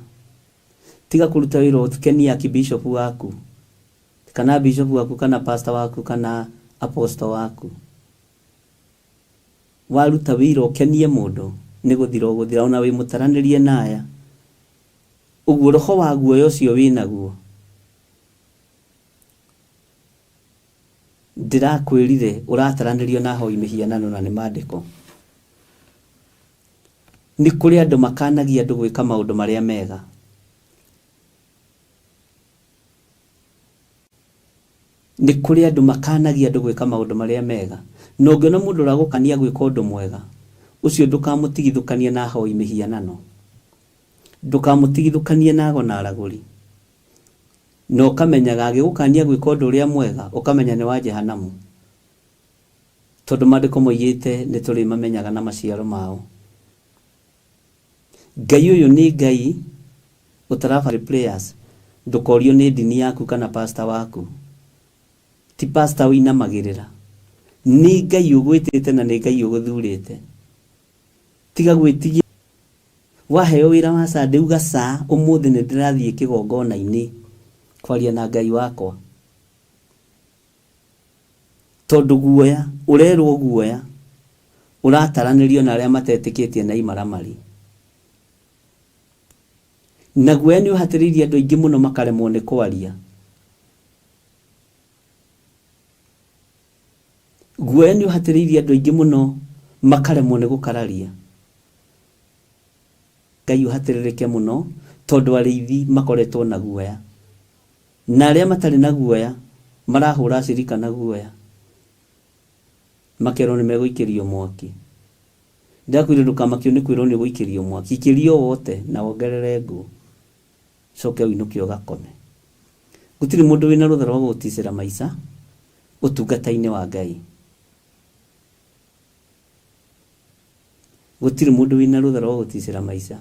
tiga kũruta wĩra ũkenie archbishop waku, kana bishop waku, kana pastor waku, kana apostle waku. Waruta wĩra ũkenie mũndũ, nĩ gũthira ũgũthira, ona wĩ mũtaranĩrie na aya. Ũguo roho wa guoya ũcio wĩnaguo, ndĩrakwĩrire ũrataranĩrio na ahoi mĩhianano na nĩ maandĩko. Nĩ kũrĩ andũ makanagia andũ gwĩka maũndũ marĩa mega. Nĩ kũrĩ andũ makanagia andũ gwĩka maũndũ marĩa mega. Na ũngĩona mũndũ ũragũkania gwĩka ũndũ mwega, ũcio ndũkamũtigithũkanie na ahoi mĩhianano. Ndũkamũtigithũkanie na ago na aragũri. Na ũkamenyaga agĩgũkania gwĩka ũndũ ũrĩa mwega, ũkamenya nĩ wa Jehanamu. Tondũ maandĩko moigĩte nĩ tũrĩmamenyaga na maciaro mao. Ngai ũyũ nĩ Ngai ũtarabatara prayers, ndũkorio nĩ ndini yaku kana pastor waku. Ti pastor ũinamagĩrĩra. Nĩ Ngai ũgwĩtĩte na nĩ Ngai ũgũthurĩte. Tiga gwĩtigia. Waheo wĩra wa Sunday uga ca ũmũthĩ nĩ ndĩrathiĩ kĩgongona-inĩ kwaria na Ngai wakwa. Tondũ guoya, ũrerwo guoya, ũrataranĩrio na arĩa matetĩkĩtie na imaramari. Na guoya nĩ ũhatĩrĩirie andũ aingĩ mũno makaremwo nĩ kwaria. Guoya nĩ ũhatĩrĩirie andũ aingĩ mũno makaremwo nĩ gũkararia. Ngai ũhatĩrĩrĩke mũno tondũ arĩithi makoretwo na guoya. Na arĩa matarĩ na guoya marahũra acirika na guoya. Makerwo nĩ megũikĩrio mwaki. Ndakwĩrire ndũkamakio nĩ kwĩrwo nĩ ũgũikĩrio mwaki. Ikĩrio wote na wongerere ngũ. Ũcoke ũinũke ũgakome. Gũtirĩ mũndũ wĩna rũtha rwa gũgũticĩra maica ũtungata-inĩ wa Ngai. Gũtirĩ mũndũ wĩna rũtha rwa gũgũticĩra maica.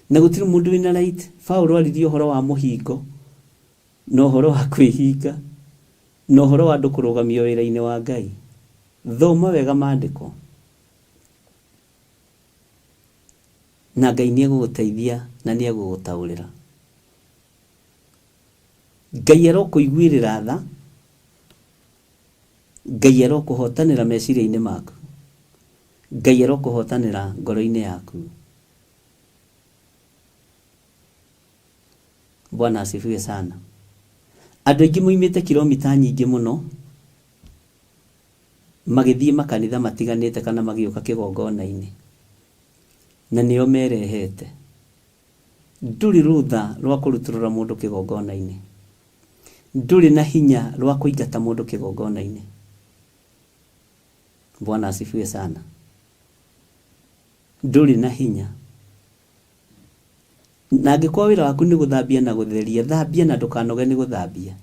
Na gũtirĩ mũndũ wĩna right. Paũlũ aririe ũhoro wa mũhingo na ũhoro wa kwĩhinga na ũhoro wa andũ kũrũgamio wĩra-inĩ wa Ngai. Thoma wega maandĩko na Ngai nĩ egũgũteithia na nĩ egũgũtaũrĩra. Ngai arokũiguĩrĩra tha, Ngai arokũhotanĩra meciria-inĩ maku, Ngai arokũhotanĩra ngoro-inĩ yaku. Bwana asifiwe sana. Andũ aingĩ moimĩte kilomita nyingĩ mũno magĩthiĩ makanitha matiganĩte kana magĩũka kĩgongona-inĩ, na nĩo merehete. Ndũrĩ rũtha rwa kũrutũrũra mũndũ kĩgongona-inĩ. Ndũrĩ na hinya rwa kũingata mũndũ kĩgongona-inĩ. Bwana asifiwe sana. Ndũrĩ na hinya. Na angĩkorwo wĩra waku nĩ gũthambia na gũtheria, thambia na ndũkanoge nĩ gũthambia.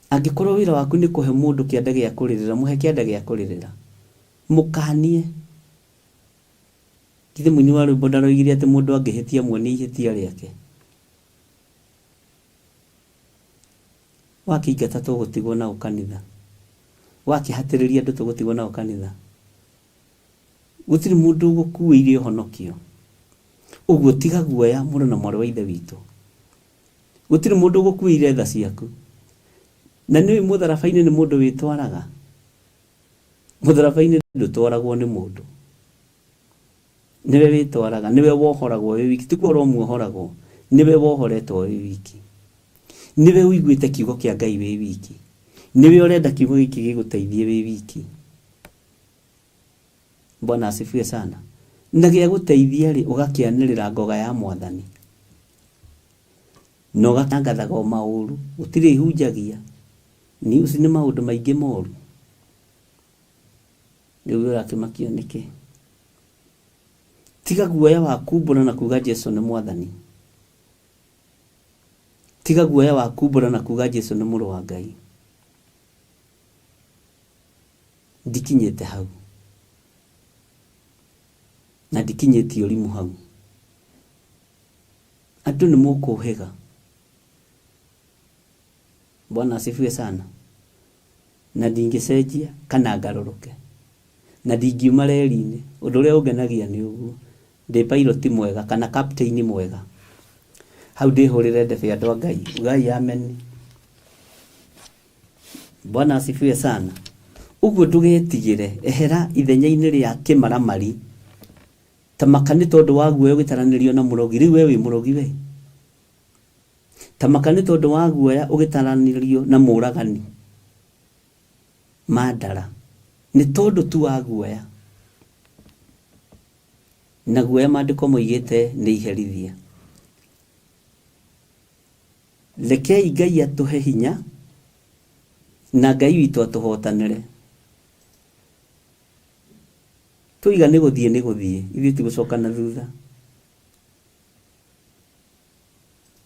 Angĩkorwo wĩra waku nĩ kũhe mũndũ kĩanda gĩa kũrĩrĩra, mũhe kĩanda gĩa kũrĩrĩra. Mũkanie. Githĩ mũini wa rwĩmbo ndaroigire atĩ mũndũ angĩhĩtia muonie ihĩtia rĩake? Wakĩingata tũgũtigwo na ũ kanitha? Wakĩhatĩrĩria andũ tũgũtigwo na ũ kanitha? Gũtirĩ mũndũ ũgũkuĩire ũhonokio. Ũguo tiga guoya mũrũ na mwarĩ wa Ithe witũ. Gũtirĩ mũndũ ũgũkuĩire tha ciaku. Na nĩũĩ mũtharaba-inĩ nĩ mũndũ wĩtwaraga? Mũtharaba-inĩ ndũtwaragwo nĩ mũndũ. Nĩwe wĩtwaraga, nĩwe wohoragwo wĩ wiki. Ti kuohorwo muohoragwo, nĩwe wohoretwo wĩ wiki. Nĩwe ũiguĩte kiugo kĩa Ngai wĩ wiki. Nĩwe ũrenda kiugo gĩkĩ gĩgũteithie wĩ wiki. Bwana asifiwe sana. Na gĩa gũteithia rĩ, ũgakĩanĩrĩra ngoga ya mwathani. Na ũgatangathaga o maũru, gũtirĩ ihunjagia. News nĩ maũndũ maingĩ moru. Rĩu we ũrakĩmakio nĩkĩ? Tiga guoya wa kumbũra na kuga Jesu nĩ mwathani. Tiga guoya wa kumbũra na kuga Jesu nĩ mũrũ wa Ngai. Ndikinyĩte hau. Na ndikinyĩtie ũrimũ hau. Andũ nĩ mũkũhĩga. Bwana asifiwe sana. Na ndingĩcenjia kana ngarũrũke. Na ndingiuma reri-inĩ. Ũndũ ũrĩa ũngenagia nĩ ũguo. Ndĩ pilot mwega kana captain mwega. Hau ndĩhũrĩre ndebe andũ a Ngai. Ugai amen. Bwana asifiwe sana. Ũguo ndũgetigĩre, ehera ithenya-inĩ rĩa kĩmaramari. Ta maka nĩ tondũ wa guoya ũgĩtaranĩrio na mũrogi. Rĩu we wĩ mũrogi we? Ta maka nĩ tondũ wa guoya ũgĩtaranĩrio na mũragani. Mandara. Nĩ tondũ tu wa guoya. Na guoya maandĩko moigĩte nĩ iherithia. Rekei Ngai atũhe hinya na Ngai witũ atũhotanĩre. Twoiga nĩ gũthiĩ nĩ gũthiĩ, ithuĩ ti gũcoka na thutha.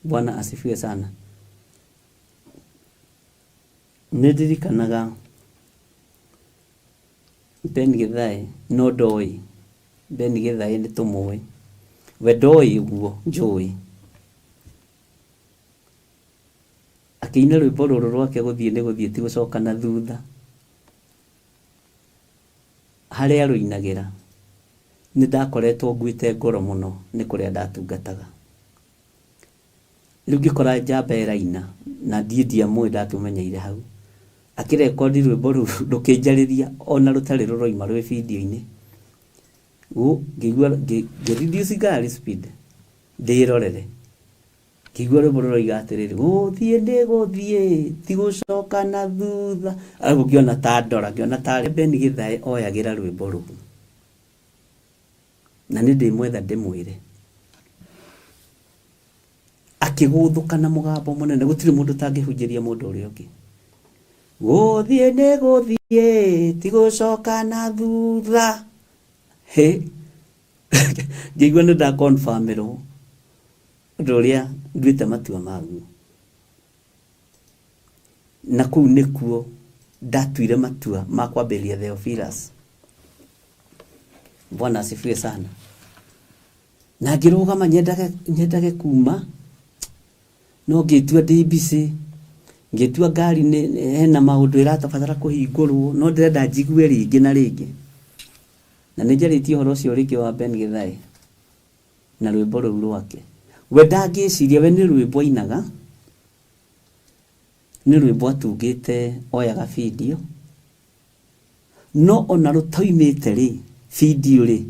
Bwana asifiwe sana. Nĩ ndirikanaga Ben Githae no ndoĩ, Ben Githae nĩ tũmũĩ, we ndoĩ ũguo njũĩ. Akĩina rwĩmbo rũrũ rwake gũthiĩ nĩ gũthiĩ ti gũcoka na thutha. Harĩa arũinagĩra nĩ ndakoretwo nguĩte ngoro mũno nĩ kũrĩa ndatungataga. Rĩu ngĩkora njamba ĩraina na ndiĩ ndiamũĩ ndatũmenyeire hau. Akĩrekondi rwĩmbo rũu rũkĩnjarĩria ona rũtarĩ rũroima rwĩ video-inĩ. Ngĩigua ngĩ reduce ngari speed ndĩrorere. Ngĩigua rwĩmbo rũroiga atĩrĩrĩ, gũthiĩ nĩ gũthiĩ ti gũcoka na thutha. Arabu ngĩona ta ndora, ngĩona tarĩ Ben Githae oyagĩra rwĩmbo rũu. Na nĩ ndĩmwetha ndĩmwĩre. Akĩgũthũka na mũgambo mũnene, gũtirĩ mũndũ ũtangĩhunjĩria mũndũ ũrĩa ũngĩ. Gũthiĩ nĩ gũthiĩ ti gũcoka na thutha. Hĩ, ngĩigua nĩ nda confirm-ĩrwo ũndũ ũrĩa nduĩte matua maguo. Na kũu nĩkuo ndatuire matua ma kwambĩrĩria Theophilus. Bwana asifiwe sana. Na ngĩrũgama nyendage, nyendage kuma no ngĩtua ndĩ busy, ngĩtua ngari nĩ hena maũndũ ĩrabatara kũhingũrwo no ndĩrenda njigue rĩngĩ na rĩngĩ. Na nĩ njarĩtie ũhoro ũcio rĩngĩ wa Ben Githae na rwĩmbo rũu rwake. We ndangĩciria, we nĩ rwĩmbo ainaga, nĩ rwĩmbo atungĩte oyaga video, no ona rũtoimĩte rĩ, video rĩ,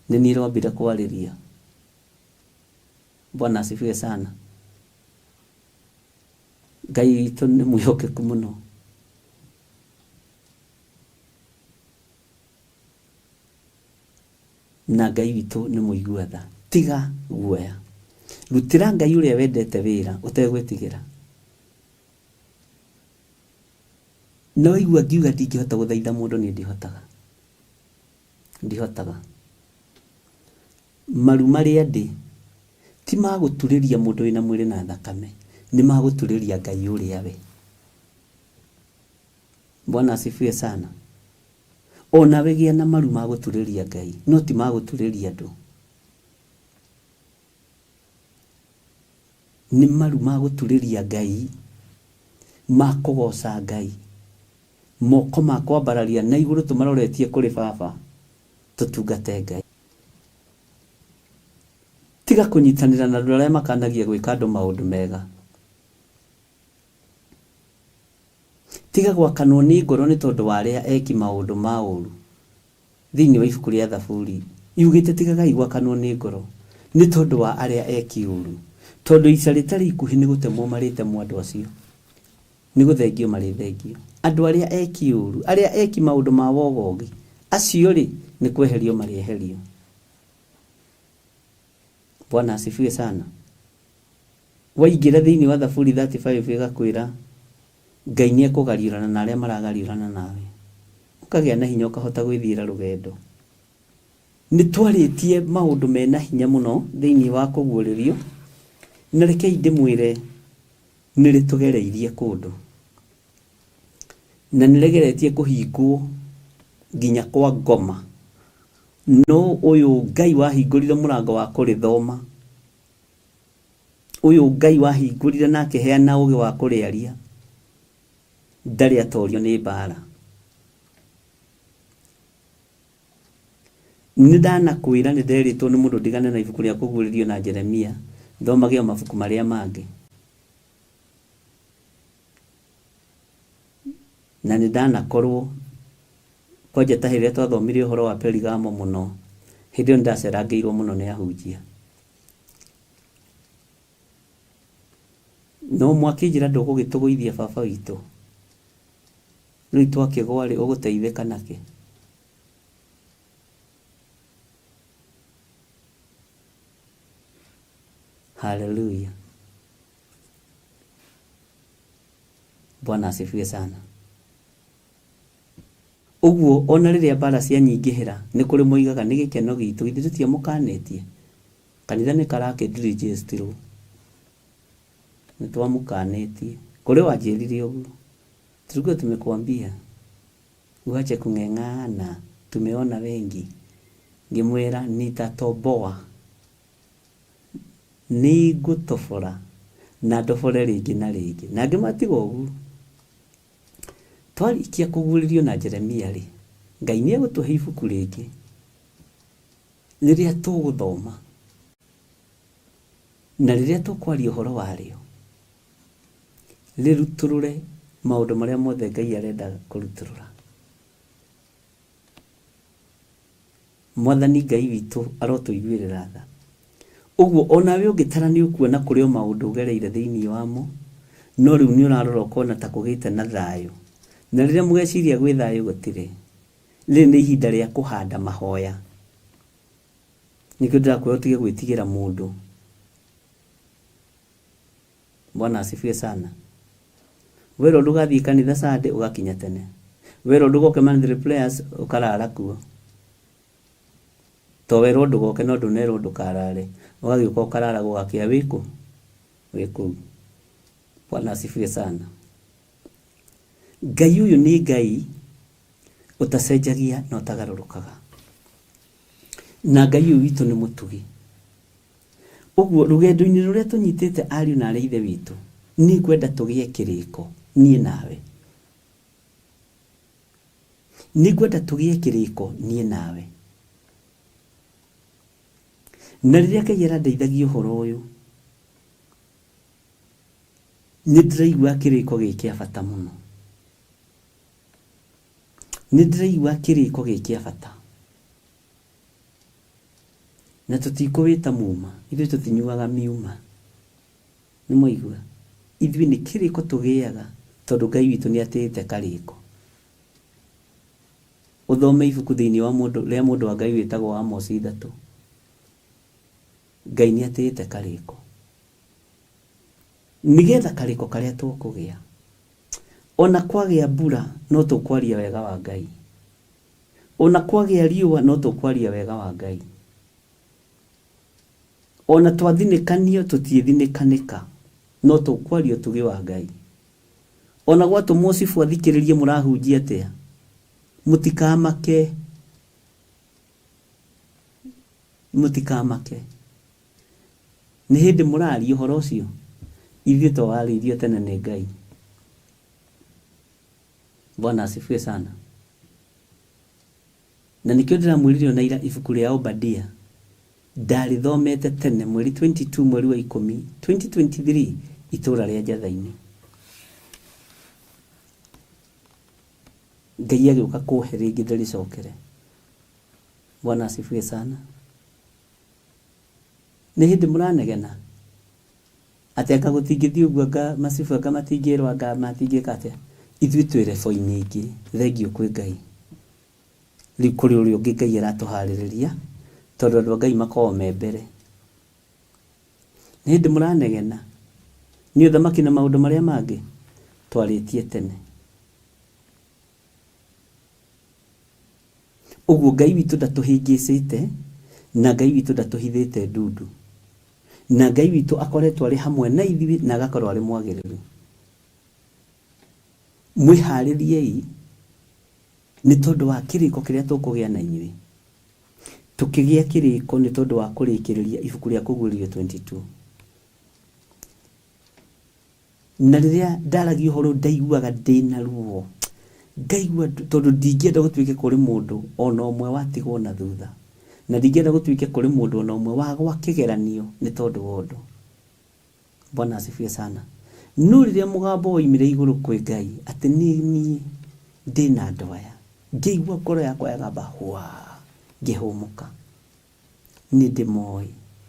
nĩ niĩ rwambire kwarĩria. Bwana asifiwe sana. Ngai witũ nĩ mwĩhokeku mũno. Na Ngai witũ nĩ mũigua tha. Tiga guoya. Rutĩra Ngai ũrĩa wendete wĩra ũtegwĩtigĩra. Na waigua ngiuga ndingĩhota gũthaitha mũndũ niĩ ndihotaga. Ndihotaga. Maru marĩa ndĩ ti ma gũturĩria mũndũ wĩna mwĩrĩ na thakame, nĩ ma gũturĩria Ngai ũrĩa we. Bwana asifiwe sana. O nawe gĩa na maru ma gũturĩria Ngai, no ti ma gũturĩria andũ. Nĩ maru ma gũturĩria Ngai, ma kũgoca Ngai, moko ma kwambararia na igũrũ tũmaroretie kũrĩ Baba, tũtungate Ngai. Tiga kũnyitanĩra na andũ arĩa makanagia gwĩka andũ maũndũ mega. Tiga gwakanwo nĩ ngoro nĩ tondũ wa arĩa eki maũndũ ma ũũru. Thĩinĩ wa ibuku rĩa Thaburi, yugĩte tigagai gwakanwo nĩ ngoro nĩ tondũ wa arĩa eki ũũru, tondũ ica rĩtarĩ ikuhĩ nĩ gũtemwo marĩtemwo andũ acio, nĩ gũthengio marĩthengio. Andũ arĩa eki ũũru, arĩa eki maũndũ ma wogogi, acio-rĩ, nĩ kweherio marĩeherio. Bwana asifiwe sana. Waingĩra thĩinĩ wa Thaburi 35 ĩgakwĩra Ngai nĩ ekũgariũrana na arĩa maragariũrana nawe. Ũkagĩa na hinya ũkahota gwĩthiĩra rũgendo. Nĩ twarĩtie maũndũ mena hinya mũno thĩinĩ wa kũguũrĩrio, na rekei ndĩmwĩre nĩ rĩtũgereirie kũndũ. Na nĩ rĩgeretie kũhingwo nginya kwa ngoma. No ũyũ Ngai wahingũrire mũrango wa kũrĩthoma, ũyũ Ngai wahingũrire na akĩheana ũgĩ wa kũrĩaria, ndarĩ atorio nĩ mbara. Nĩ ndanakwĩra nĩ nderĩtwo nĩ mũndũ ndigane na ibuku rĩa kũguũrĩrio na Jeremia, thomage o mabuku marĩa mangĩ. Na nĩ ndanakorwo, kwanja ta hĩndĩ ĩrĩa twathomire ũhoro wa Perigamo mũno, hĩndĩ ĩyo nĩ ndacerangĩirwo mũno nĩ ahunjia. No mwakĩnjĩra ndũgũgĩtũgũithia baba witũ, rĩu twakĩgwa rĩ, ũgũteithĩka nakĩ? Haleluya. Bwana asifiwe sana. Ũguo ona rĩrĩa mbara cianyingĩhĩra nĩ kũrĩ moigaga nĩ gĩkeno gitũ githĩ tũtiamũkanĩtie? Kanitha nĩ karakĩndirigĩstirwo. Nĩ twamũkanĩtie. Kũrĩ wanjĩrire ũguo. Tulikuwa tumekuambia uache kung'eng'ana, tumeona wengi. Ngĩmwĩra nitatoboa. Nĩngũtobora na ndobore rĩngĩ na rĩngĩ. Na ngĩmwĩra tiga ũguo. Twarĩkia kũguũrĩrio na Jeremia-rĩ, Ngai nĩ egũtũhe ibuku rĩngĩ rĩrĩa tũgũthoma na rĩrĩa tũkwaria ũhoro warĩo, rĩrutũrũre maũndũ marĩa mothe Ngai arenda kũrutũrũra. Mwathani Ngai witũ arotũiguĩrĩra tha. Ũguo o nawe ũngĩtara nĩ ũkuona kũrĩ o maũndũ ũgereire thĩinĩ wamo, no rĩu nĩ ũrarora ũkona ta kũgĩte na thayũ. Na rĩrĩa mũgeciria gwĩ thayũ gũtirĩ. Rĩrĩ nĩ ihinda rĩa kũhanda mahoya. Nĩkĩo ndĩrakwĩra ũtige gwĩtigĩra mũndũ. Bwana asifiwe sana. Werwo ndũgathiĩ kanitha Sunday ũgakinya tene. Werwo ndũgoke monthly prayers ũkarara kuo. To werwo ndũgoke no ndũnerwo ndũkarare. Ũgagĩũka ũkarara gũgakĩa wĩ kũ? Wĩ kũu. Bwana asifiwe sana. Ngai ũyũ nĩ Ngai ũtacenjagia na ũtagarũrũkaga. Na Ngai ũyũ witũ nĩ mũtugi. Ũguo, rũgendo-inĩ rũrĩa tũnyitĩte ariũ na aarĩ a Ithe witũ, nĩ ngwenda tũgĩe kĩrĩko, niĩ nawe. Nĩ ngwenda tũgĩe kĩrĩko, niĩ nawe. Na rĩrĩa Ngai arandeithagia ũhoro ũyũ, nĩ ndĩraigua kĩrĩko gĩ kĩa bata mũno. Nĩ ndĩraigua kĩrĩko gĩ kĩa bata. Na tũtikũwĩta muma, ithuĩ tũtinyuaga miuma. Nĩ mwaigua? Ithuĩ nĩ kĩrĩko tũgĩaga tondũ Ngai witũ nĩ atĩĩte karĩko. Ũthome ibuku thĩinĩ wa mũndũ rĩa mũndũ wa Ngai wĩtagwo Amosi 3. Ngai nĩ atĩĩte karĩko. Nĩgetha karĩko karĩa tũkũgĩa, ona kwagĩa mbura no tũkwaria wega wa Ngai. Ona kwagĩa riũa no tũkwaria wega wa Ngai. Ona twathinĩkanio tũtiĩthinĩkanĩka no tũkwaria ũtugi wa Ngai. Ona gwatũmwo cibũ athikĩrĩrie mũrahunjia atĩa, mũtikamake, mũtikamake. Nĩ hĩndĩ mũraria ũhoro ũcio? Ithuĩ twawarĩirio tene nĩ Ngai. Bwana asifiwe sana. Na nĩkĩo ndĩramwĩrire ona ira ibuku rĩa Obadia ndarĩthomete tene mweri 22 mweri wa ikũmi 2023 itũra rĩa Njatha-inĩ. Ngai agĩũka kũhe rĩngĩ ndĩrĩcokere. Bwana asifiwe sana. Nĩ hĩndĩ mũranegena atĩ anga gũtingĩthiĩ ũguo anga macibũ anga matingĩrwo anga matingĩka atĩa. Ithuĩ twĩ level-inĩ ĩngĩ, thengiũ kwĩ Ngai. Rĩu kũrĩ ũrĩa ũngĩ Ngai aratũharĩrĩria tondũ andũ a Ngai makoragwo me mbere. Nĩ hĩndĩ mũranegena nĩ ũthamaki na maũndũ marĩa mangĩ twarĩtie tene. Ũguo Ngai witũ ndatũhĩngĩcĩte na Ngai witũ ndatũhithĩte ndundu. Na Ngai witũ akoretwo arĩ hamwe na ithuĩ na agakorwo arĩ mwagĩrĩru. Mwĩharĩriei nĩ tondũ wa kĩrĩko kĩrĩa tũkũgĩa na inyuĩ. Tũkĩgĩa kĩrĩko nĩ tondũ wa kũrĩkĩrĩria ibuku rĩa Kũguũrĩrio 22. Na rĩrĩa ndaragia ũhoro ũyũ ndaiguaga ndĩna ruo, ngaigua tondũ ndingĩenda gũtuĩke kũrĩ mũndũ ona ũmwe watigwo na thutha, na ndingĩenda gũtuĩke kũrĩ mũndũ ona ũmwe wagwa kĩgeranio nĩ tondũ wa ũndũ. Bwana asifiwe sana. No rĩrĩa mũgambo woimire igũrũ kwĩ Ngai atĩ nĩ niĩ ndĩna andũ aya, ngĩigua ngoro yakwa yagamba hwaa, ngĩhũmũka. Nĩ ndĩmoĩ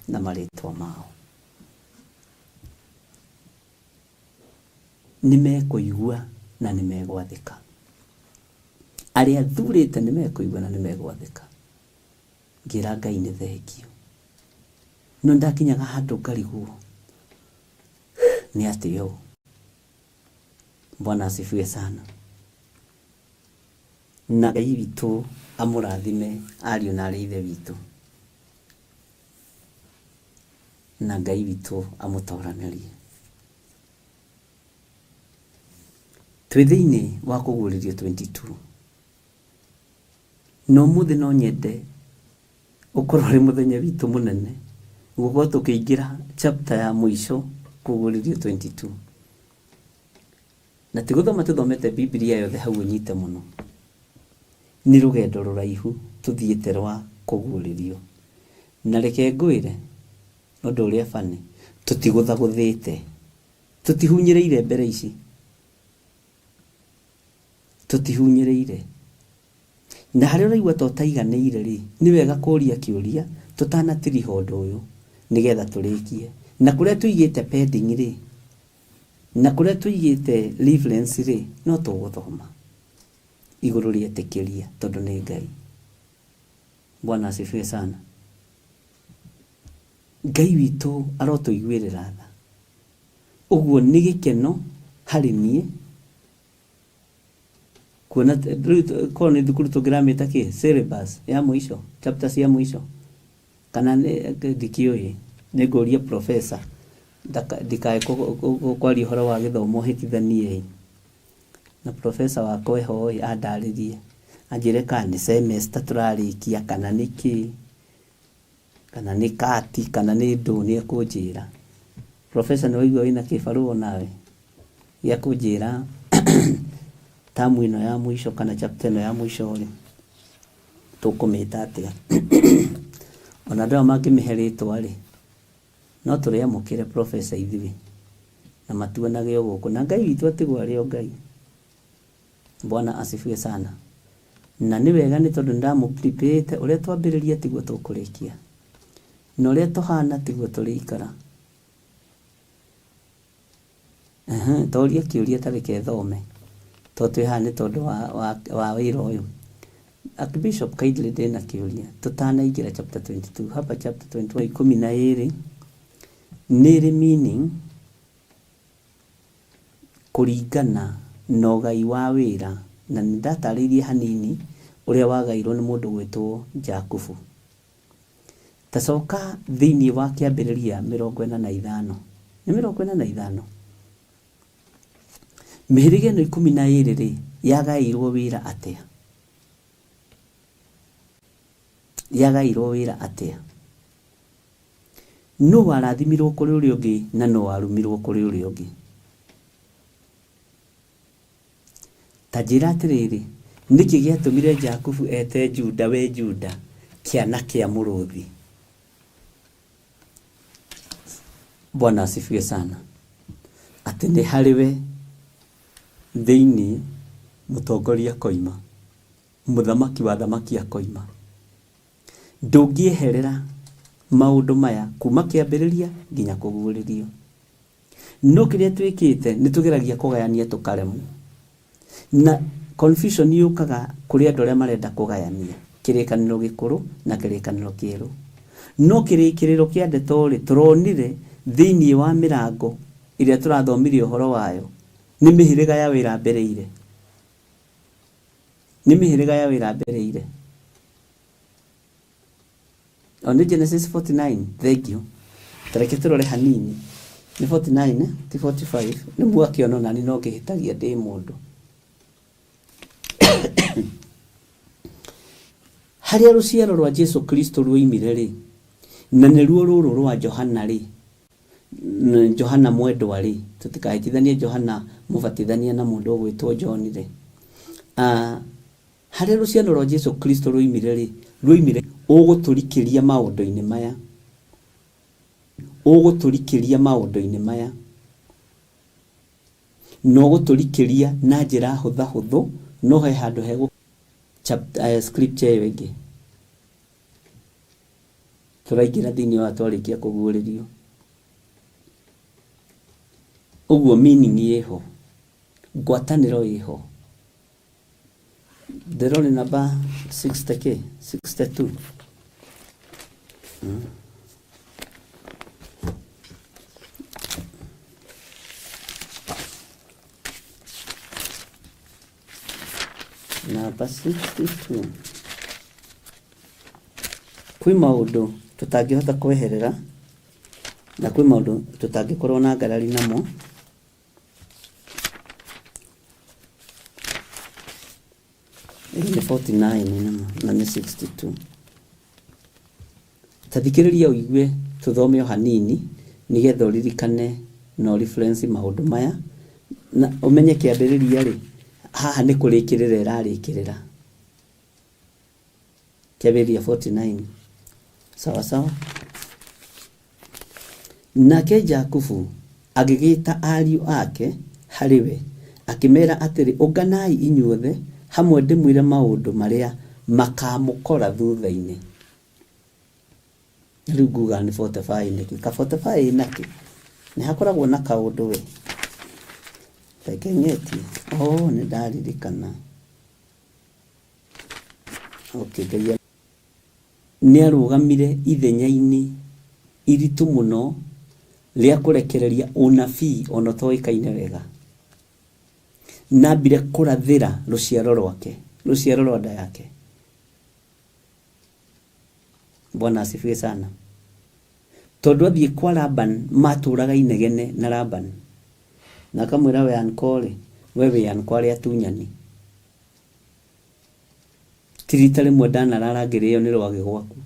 na marĩtwa mao. Nĩ mekũigua na nĩ megwathĩka. Arĩa thurĩte nĩ mekũigua na nĩ megwathĩka. Ngĩra Ngai nĩ thengiũ. No nĩndakinyaga handũ ngarigwo nĩ atĩa ũũ. Bwana asifiwe sana. Na Ngai witũ amũrathime ariũ na arĩ ithe witũ. Na Ngai witũ amũtoranĩrie. Twĩ thĩinĩ wa kũguũrĩrio 22. Na ũmũthĩ no nyende ũkorwo ũrĩ mũthenya witũ mũnene gũkorwo tũkĩingĩra chapter ya mũico kũguũrĩrio 22. Na ti gũthoma tũthomete Bibilia yothe hau ũnyite mũno. Nĩ rũgendo rũraihu tũthiĩte rwa kũguũrĩrio. Na reke ngwĩre ũndũ ũrĩa funny, tũtigũthagũthĩte. Tũtihunyĩrĩire mbere ici. Tũtihunyĩrĩire. Na harĩa ũraigua ta ũtaiganĩire rĩ, nĩ wega kũria kĩũria tũtanatiriha ũndũ ũyũ nĩgetha tũrĩkie. Na kũrĩa tũigĩte pending rĩ, na kũrĩa tũigĩte reference rĩ, no tũgũthoma igũrũ rĩetĩkĩria tondũ nĩ Ngai. Bwana asifiwe sana. Ngai witũ arotũiguĩrĩra tha. Ũguo nĩ gĩkeno harĩ niĩ kuona rĩu korwo nĩ thukuru tũngĩramĩta kĩ syllabus ya mũico, chapter cia mũico kana ndikĩũĩ, nĩ ngũria professor ndikae kwaria ũhoro wa gĩthomo hĩtithanie ĩ. Na professor wakwa eho ĩ andarĩrie anjĩre kana nĩ semester tũrarĩkia kana nĩ kĩ. Kana nĩ kati kana nĩ ndũ nĩ ekũnjĩra. Professor nĩ waigua wĩna kĩbarũa onawe gĩa kũnjĩra term ĩno ya mũico kana chapter ĩno ya mũico rĩ, tũkũmĩta atĩa? Ona andũ aya mangĩmĩhe rĩtwa rĩ, no tũrĩamũkĩre professor ithuĩ na matuonage o gũkũ. Na Ngai witũ atigwo arĩ o Ngai. Bwana asifiwe sana. Na nĩ wega nĩ tondũ nĩ ndamũ prepare ũrĩa twambĩrĩria tiguo tũkũrĩkia. Na ũrĩa tũhana tiguo tũrĩikara. Ehe, toria kĩũria ta reke thome to twĩ haha nĩ tondũ wa, wa, wa wĩra ũyũ. Archbishop kindly ndĩna kĩũria tũtanaingĩra chapter 22 hapa chapter 21 12 nĩ ĩrĩ meaning kũringana na ũgai wa wĩra na nĩ ndatarĩirie hanini ũrĩa wagairwo nĩ mũndũ gwĩtwo Jakubu. Ta coka thĩinĩ wa Kĩambĩrĩria 45. Nĩ 45? Mĩhĩrĩga ĩno 12-rĩ, yagaĩirwo wĩra atĩa? Yagaĩirwo wĩra atĩa? Nũ warathimirwo kũrĩ ũrĩa ũngĩ na nũ warumirwo kũrĩ ũrĩa ũngĩ? Ta njĩra atĩrĩrĩ, nĩkĩ gĩatũmire Jakubu ete Juda, we Juda, kĩana kĩa mũrũthi? Bwana asifiwe sana. Atĩ nĩ harĩ we thĩinĩ mũtongoria akoima, mũthamaki wa athamaki akoima. Ndũngĩeherera maũndũ maya kuma kĩambĩrĩria nginya kũguũrĩrio. No kĩrĩa twĩkĩte nĩ tũgeragia kũgayania tũkaremwo. Na confusion yũkaga kũrĩ andũ arĩa marenda kũgayania kĩrĩkanĩro gĩkũrũ na kĩrĩkanĩro kĩerũ. No kĩrĩkĩrĩro kĩa ndeto rĩ, tũronire thĩinĩ wa mĩrango ĩrĩa tũrathomire ũhoro wayo, nĩ mĩhĩrĩga ya wĩra mbereire. Nĩ mĩhĩrĩga ya wĩra mbereire. O nĩ Genesis 49, thengiũ. Ta reke tũrore hanini. Nĩ 49, eh? Ti 45. Nĩ mwakĩona onani no ngĩhĩtagia ndĩ mũndũ. Harĩa rũciaro rwa Jesu Kristo ruoimire rĩ, na nĩruo rũrũ rwa Johana rĩ, Johana mwendwa rĩ, tũtikahĩtithanie Johana mũbatithania na mũndũ ũgwĩtwo John rĩ. Ah, Harĩa rũciaro rwa Jesu Kristo rwoimire-rĩ, rwoimire. Ũgũtũrikĩria maũndũ-inĩ maya. Ũgũtũrikĩria maũndũ-inĩ maya. Na ũgũtũrikĩria na njĩra hũthahũthũ, no he handũ hegũ chapter, eh, scripture ĩyo ĩngĩ. Tũraingĩra thĩinĩ wa twarĩkia kũguũrĩrio. Ũguo meaning ĩho, ngwatanĩro ĩho. Ndĩrona namba 60 kĩ 62 Namba 62 kwĩ maũndũ tũtangĩhota kweherera na kwĩ maũndũ tũtangĩkorwo na ngarari namo. Ĩno nĩ 49 nĩma na nĩ 62. Ta thikĩrĩria ũigue tũthome o hanini nĩgetha ũririkane na ũ reference maũndũ maya na ũmenye kĩambĩrĩria rĩ, haha nĩ kũrĩkĩrĩra ĩrarĩkĩrĩra. Kĩambĩrĩria 49. Sawa sawa. Nake Jakubu agĩgĩĩta ariũ ake harĩ we, akĩmera atĩrĩ, Ũnganai inyuothe hamwe ndĩmwĩre maũndũ marĩa makamũkora thutha-inĩ. Na rĩu nguga nĩ 45 nĩkĩ? Ka 45 ĩnakĩ? Nĩ hakoragwo na kaũndũ we. Reke ng'etie. Oh, nĩ ndaririkana. Okay, Ngai Nĩarũgamire ithenya-inĩ iritũ mũno rĩa kũrekereria ũnabii o na ũtoĩkaine wega. Na ambire kũrathĩra rũciaro rwake, rũciaro rwa nda yake. Bwana asifiwe sana. Tondũ athiĩ kwa Laban matũraga inegene na Laban. Na akamwĩra we uncle rĩ, we wĩ uncle arĩa atunyani. Ti rita rĩmwe ndanarara ngĩrĩo nĩ rwagĩ gwaku,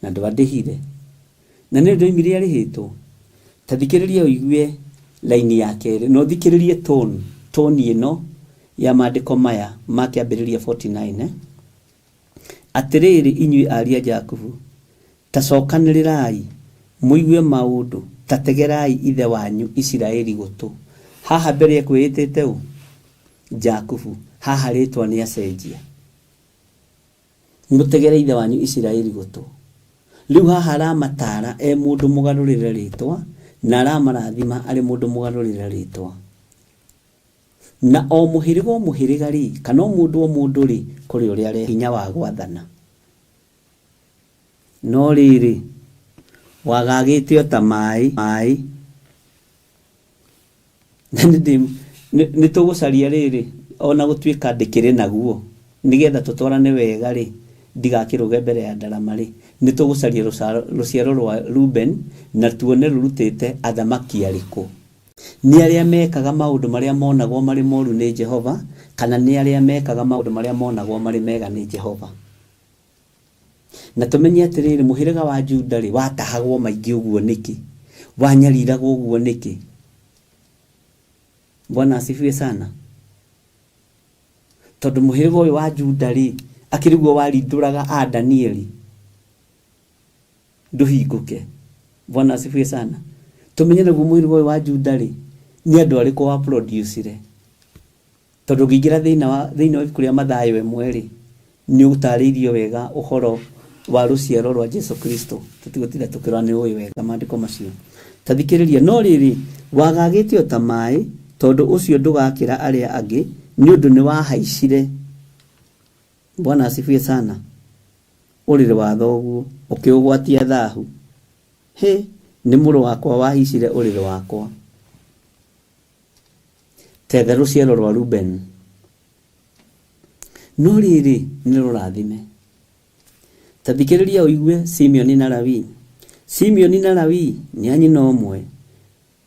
na ndwandĩhire. Na nĩ ndoimire arĩhĩtwo. Ta thikĩrĩria ũigue raini ya kerĩ, na ũthikĩrĩrie tone, tone ĩno ya maandĩko maya ma kĩambĩrĩria 49. Eh? Atĩrĩrĩ inyuĩ ariũ a Jakubu, ta cokanĩrĩrai, mũigue maũndũ, ta tegerai ithe wanyu Isiraeli gũtũ. Haha mbere ekwĩĩtĩte ũ? Jakubu, haha rĩtwa nĩacenjia. Mũtegere ithe wanyu Isiraeli gũtũ. Rĩu haha aramataara e mũndũ mũgarũrĩre rĩtwa, na aramarathima arĩ mũndũ mũgarũrĩre rĩtwa. Na o mũhĩrĩga o mũhĩrĩga rĩ, kana o mũndũ o mũndũ rĩ, kũrĩ ũrĩa are hinya wa gwathana. No rĩrĩ, wagagĩte o ta maĩ, maĩ. Na nĩ tũgũcaria rĩrĩ, o na gũtuĩka ndĩkĩrĩ naguo, nĩgetha tũtwarane wega rĩ, ndigakĩrũge mbere ya ndarama rĩ, nĩ tũgũcaria rũciaro rwa Reuben na tuone rũrutĩte athamaki arĩkũ. Nĩ arĩa mekaga maũndũ marĩa monagwo marĩ moru nĩ Jehova, kana nĩ arĩa mekaga maũndũ marĩa monagwo marĩ mega nĩ Jehova? Na tũmenye atĩrĩrĩ, mũhĩrĩga wa Juda-rĩ, watahagwo maingĩ ũguo nĩkĩ? Wanyariragwo ũguo nĩkĩ? Bwana asifiwe sana. Tondũ mũhĩrĩga ũyũ wa Juda-rĩ, akĩrĩ guo warindũraga a Danieli ndũhingũke. Bwana asifiwe sana. Tũmenye naguo mũhĩrĩga ũyũ wa Juda-rĩ, nĩ andũ arĩkũ wa produce-ire? Tondũ ũngĩingĩra thĩinĩ wa thĩinĩ wa ibuku rĩa Mathayo ĩmwe-rĩ, nĩ ũtarĩirio wega ũhoro wa rũciaro rwa Jesu Kristo. Tũtigũtinda tũkĩrora nĩ ũĩ wega maandĩko macio. Ta thikĩrĩria, no rĩrĩ, wagagĩte o ta maĩ, tondũ ũcio ndũgakĩra arĩa angĩ, nĩ ũndũ nĩwahaicire. Bwana asifiwe sana. Ũrĩrĩ wa thoguo, ũkĩũgwatia thahu. Hĩ, nĩ mũrũ wakwa wahaicire ũrĩrĩ wakwa. Tetha rũciaro rwa Rubeni. No rĩrĩ, nĩ rũrathime. Ta thikĩrĩria ũigue Simeoni na Lawi. Simeoni na Lawi nĩ a nyina ũmwe,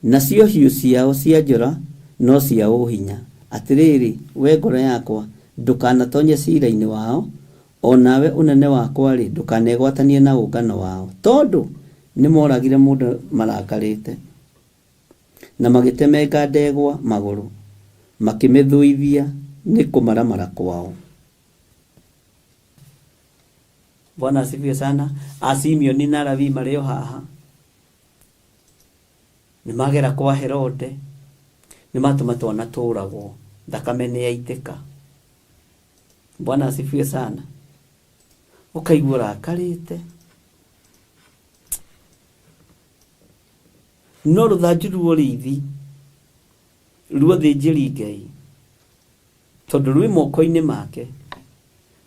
nacio hiũ ciao cia njora no cia ũhinya. Atĩrĩrĩ, wee ngoro yakwa, ndũkanatonye ciira-inĩ wao, o nawe ũnene wakwa-rĩ, ndũkanegwatanie na ũngano wao, tondũ nĩmoragire mũndũ marakarĩte. Na magĩtemenga ndegwa magũrũ, makĩmĩthũithia nĩ kũmaramara kwao. Bwana asifiwe sana. A Simeoni na Lawi marĩ o haha. Nĩ magera kwa Herode, nĩ matũma twana tũragwo, thakame nĩ yaitĩka. Bwana asifiwe sana. Ũkaigua ũrakarĩte. No rũthanju rwa ũrĩithi rwa ũthĩnjĩri Ngai, tondũ rwĩ moko-inĩ make,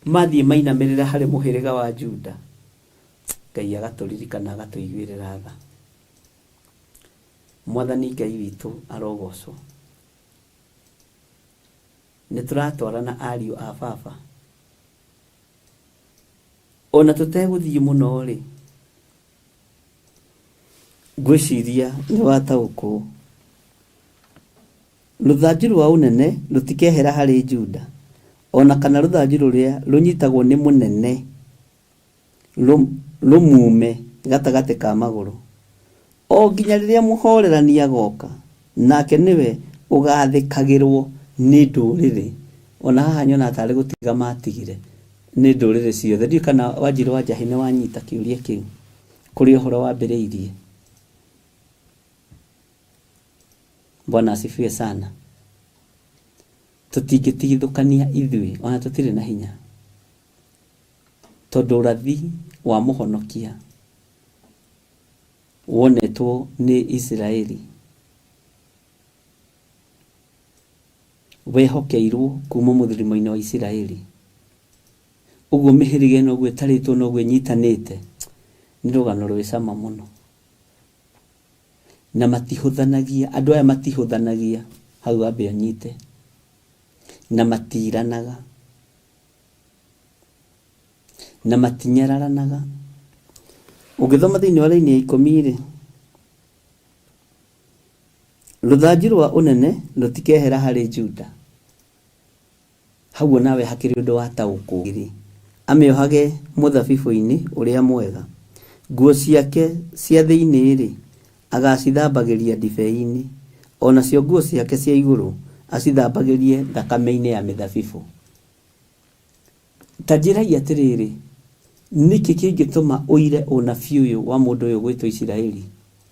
mathiĩ mainamĩrĩra harĩ mũhĩrĩga wa Juda, Ngai agatũririkana agatũiguĩrĩra tha. Mwathani Ngai witũ arogocwo. Nĩ tũratwarana ariũ a baba. Ona tũtegũthiĩ mũno-rĩ, Ngwĩciria nĩ wataũkwo. Rũthanju rwa ũnene rũtikehera harĩ Juda, o na kana rũthanju rũrĩa rũnyitagwo nĩ mũnene rũmuume gatagatĩ ka magũrũ, o nginya rĩrĩa Mũhoorerania agooka, nake nĩwe ũgaathĩkagĩrũo nĩ ndũrĩrĩ. O na haha nyonaga ta arĩ gũtiga maatigire. Nĩ ndũrĩrĩ ciothe. Ndiũĩ kana Wanjirũ wa Njahĩ nĩ wanyita kĩũria kĩu kũrĩa ũhoro wambĩrĩirie. Bwana asifiwe sana. Tũtingĩtigithũkania ithuĩ ona tũtirĩ na hinya. Tondũ ũrathi wa mũhonokia wonetwo nĩ Isiraeli wehokeirwo kuuma mũthirimo-inĩ wa Isiraeli. Ũguo mĩhĩrĩga ĩno ũguo ĩtarĩtwo na ũguo ĩnyitanĩte, nĩ rũgano rwĩ cama mũno. Na matihũthanagia, andũ aya matihũthanagia, hau wambe ũnyite, na matiranaga, na matinyararanaga. Ũngĩthoma thĩinĩ wa raini ya ikũmi-rĩ, Rũthanju rwa ũnene rũtikehera harĩ Juda. Hau o nawe hakĩrĩ ũndũ wataũkwo. Amĩohage mũthabibũ-inĩ ũrĩa mwega, nguo ciake cia thĩinĩ-rĩ, agaacithambagĩria ndibei-inĩ, o nacio nguo ciake cia igũrũ acithambagĩrie thakame-inĩ ya mĩthabibũ. Ta njĩrai atĩrĩrĩ, nĩkĩ kĩngĩtũma ũire ũnabii ũyũ wa mũndũ ũyũ ũgwĩtwo Isiraeli?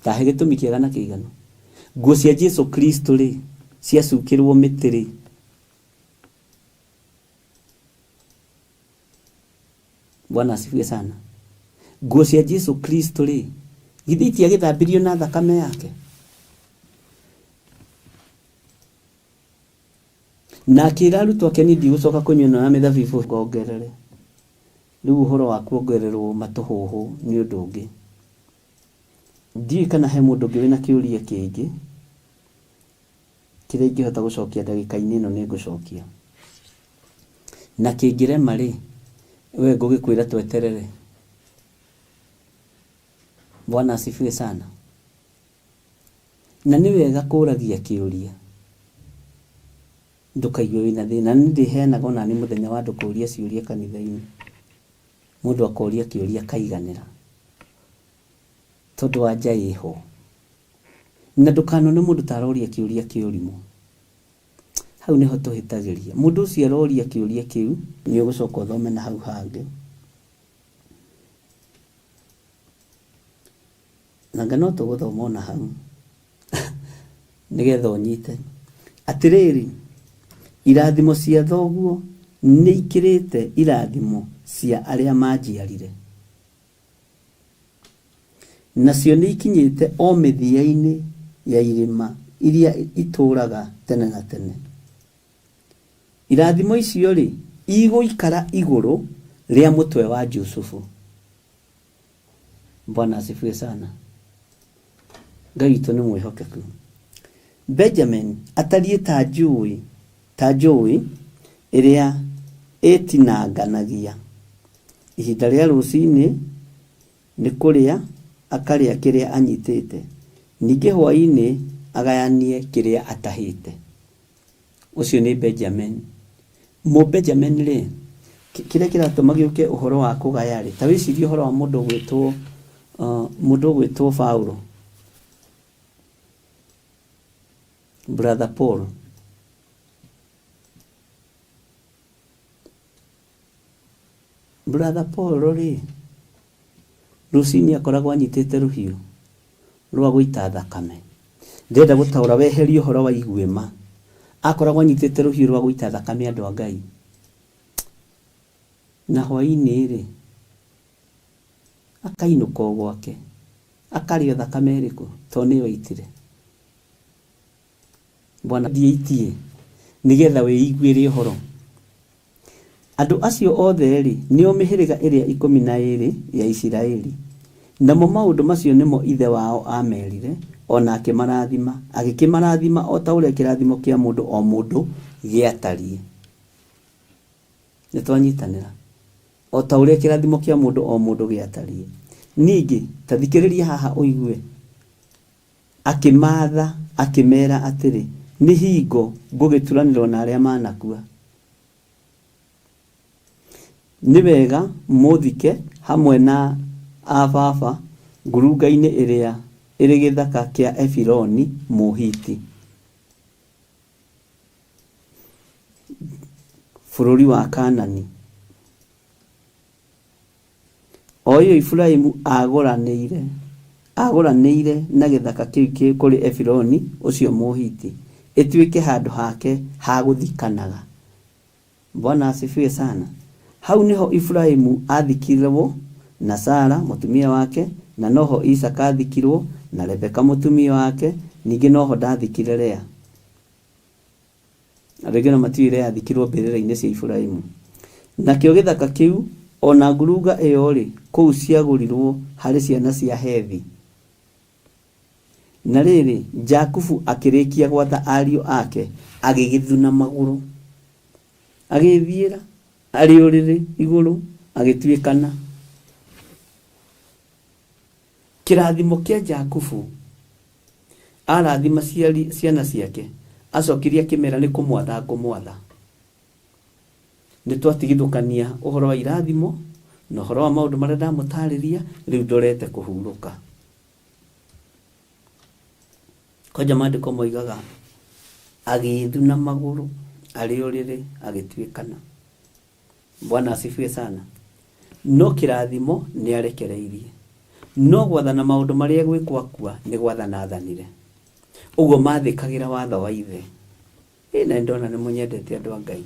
Ta he gĩtũmi kĩega na kĩiganu. Nguo cia Jesu Kristo-rĩ, ciacukĩrwo mĩtĩ-rĩ, Bwana asifiwe sana. Nguo cia Jesu Kristo rĩ, githĩ itiagĩthambirio na thakame yake? Na akĩra arutwo ake, niĩ ndigũcoka kũnyua ĩno ya mĩthabibũ ngongerere. Rĩu ũhoro wa kuongererwo matũhũhũ nĩ ũndũ ũngĩ. Ndiũĩ kana he mũndũ ũngĩ wĩna kĩũria kĩngĩ, kĩrĩa ingĩhota gũcokia ndagĩka-inĩ ĩno nĩ ngũcokia. Na kĩngĩrema rĩ, we ngũgĩkwĩra tweterere. Bwana asifiwe sana. Na nĩ wega kũragia kĩũria, ndũkaigue wĩna thĩna. Nĩ ndĩheanaga ona niĩ mũthenya wa andũ kũria ciũria kanitha-inĩ. Mũndũ akoria kĩũria akaiganĩra, tondũ anja ĩho. Na ndũkanone mũndũ ta aroria kĩũria kĩa ũrimũ. Hau nĩho tũhĩtagĩria. Mũndũ ũcio aroria kĩũria kĩu, nĩ ũgũcoka ũthome na hau hangĩ. Nanga no tũgũthoma ona hau nĩgetha ũnyite. Atĩrĩrĩ, irathimo cia thoguo nĩ ikĩrĩte irathimo cia arĩa manjiarire, nacio nĩ ikinyĩte o mĩthia-inĩ ya irĩma iria itũũraga tene na tene. Irathimo icio-rĩ, igũikara igũrũ rĩa mũtwe wa Jusufu. Bwana asifiwe sana. Ngai witũ nĩ mwĩhokeku. Benjamin atariĩ ta njũĩ, ta njũĩ ĩrĩa ĩtinanganagia. Ihinda rĩa rũcinĩ nĩ kũrĩa akarĩa kĩrĩa anyitĩte, ningĩ hwaĩ-inĩ agayanie kĩrĩa atahĩte. Ũcio nĩ Benjamin. Mũbenjamin rĩ, kĩrĩa kĩratũma gĩũke ũhoro wa kũgaya rĩ, ta wĩcirie ũhoro wa mũndũ ũgwĩtwo mũndũ ũgwĩtwo Paulo. Brother Paul. Brother Paul rĩ, rũcinĩ akoragwo anyitĩte rũhiũ rwa gũita thakame. Ndĩrenda gũtaũra weherie ũhoro wa iguĩma. Akoragwo anyitĩte rũhiũ rwa gũita thakame andũ a Ngai. Na hwaĩ-inĩ rĩ, akainũka o gwake. Akarĩo thakame ĩrĩkũ? Tondũ nĩyo aitire. Bwana thiĩtie nĩgetha wĩiguĩre ũhoro. Andũ acio othe-rĩ, nĩo mĩhĩrĩga ĩrĩa ikũmi na ĩĩrĩ ya Isiraeli. Namo maũndũ macio nĩmo ithe wao aamerire, o na akĩmarathima, agĩkĩmarathima o ta ũrĩa kĩrathimo kĩa mũndũ o mũndũ gĩatariĩ. Nĩtwanyitanĩra? O ta ũrĩa kĩrathimo kĩa mũndũ o mũndũ gĩatariĩ. Ningĩ, ta thikĩrĩria haha ũigue. Akĩmaatha, akĩmeera atĩrĩ, Nĩ hingo ngũgĩturanĩrwo na arĩa maanakua. Nĩ wega mũũthike hamwe na aa baba ngurunga-inĩ ĩrĩa ĩrĩ gĩthaka kĩa Efironi Mũhiti, bũrũri wa Kaanani. O ĩyo Iburahimu aagũranĩire, aagũranĩire na gĩthaka kĩu kĩ kũrĩ Efironi ũcio Mũhiti, ĩtuĩke handũ hake ha gũthikanaga. Bwana asifiwe sana. Hau nĩho Iburahimu aathikirũo na Sara mũtumia wake, na noho Isaaka aathikirũo na Rebeka mũtumia wake, ningĩ noho ndathikire Lea. Andũ aingĩ ona matiũĩ Lea athikirwo mbĩrĩra-inĩ cia Iburahimu. Nakĩo gĩthaka kĩu, o na ngurunga ĩyo-rĩ, kũu ciagũrirũo harĩ ciana cia Hethi. Na rĩrĩ, Jakubu akĩrĩkia gwatha ariũ ake, agĩgĩthuna magũrũ, agĩĩthiĩra arĩ ũrĩrĩ igũrũ, agĩtuĩkana. Kĩrathimo kĩa Jakubu Aarathima ciana ciake, acokirie akĩmera nĩ kũmwatha ngũmwatha. Nĩ twatigithũkania ũhoro wa irathimo na ũhoro wa maũndũ marĩa ndamũtarĩria, rĩu ndorete kũhurũka. Kwanja maandĩko moigaga agĩĩthuna magũrũ arĩ ũrĩrĩ agĩtuĩkana. Bwana asifiwe sana. No kĩrathimo nĩ arekereirie. No gwathana maũndũ marĩa egwĩkwo akua nĩ gwathana athanire. Ũguo mathĩkagĩra watho wa ithe. Ĩ na nĩndona nĩ mũnyendete andũ a Ngai.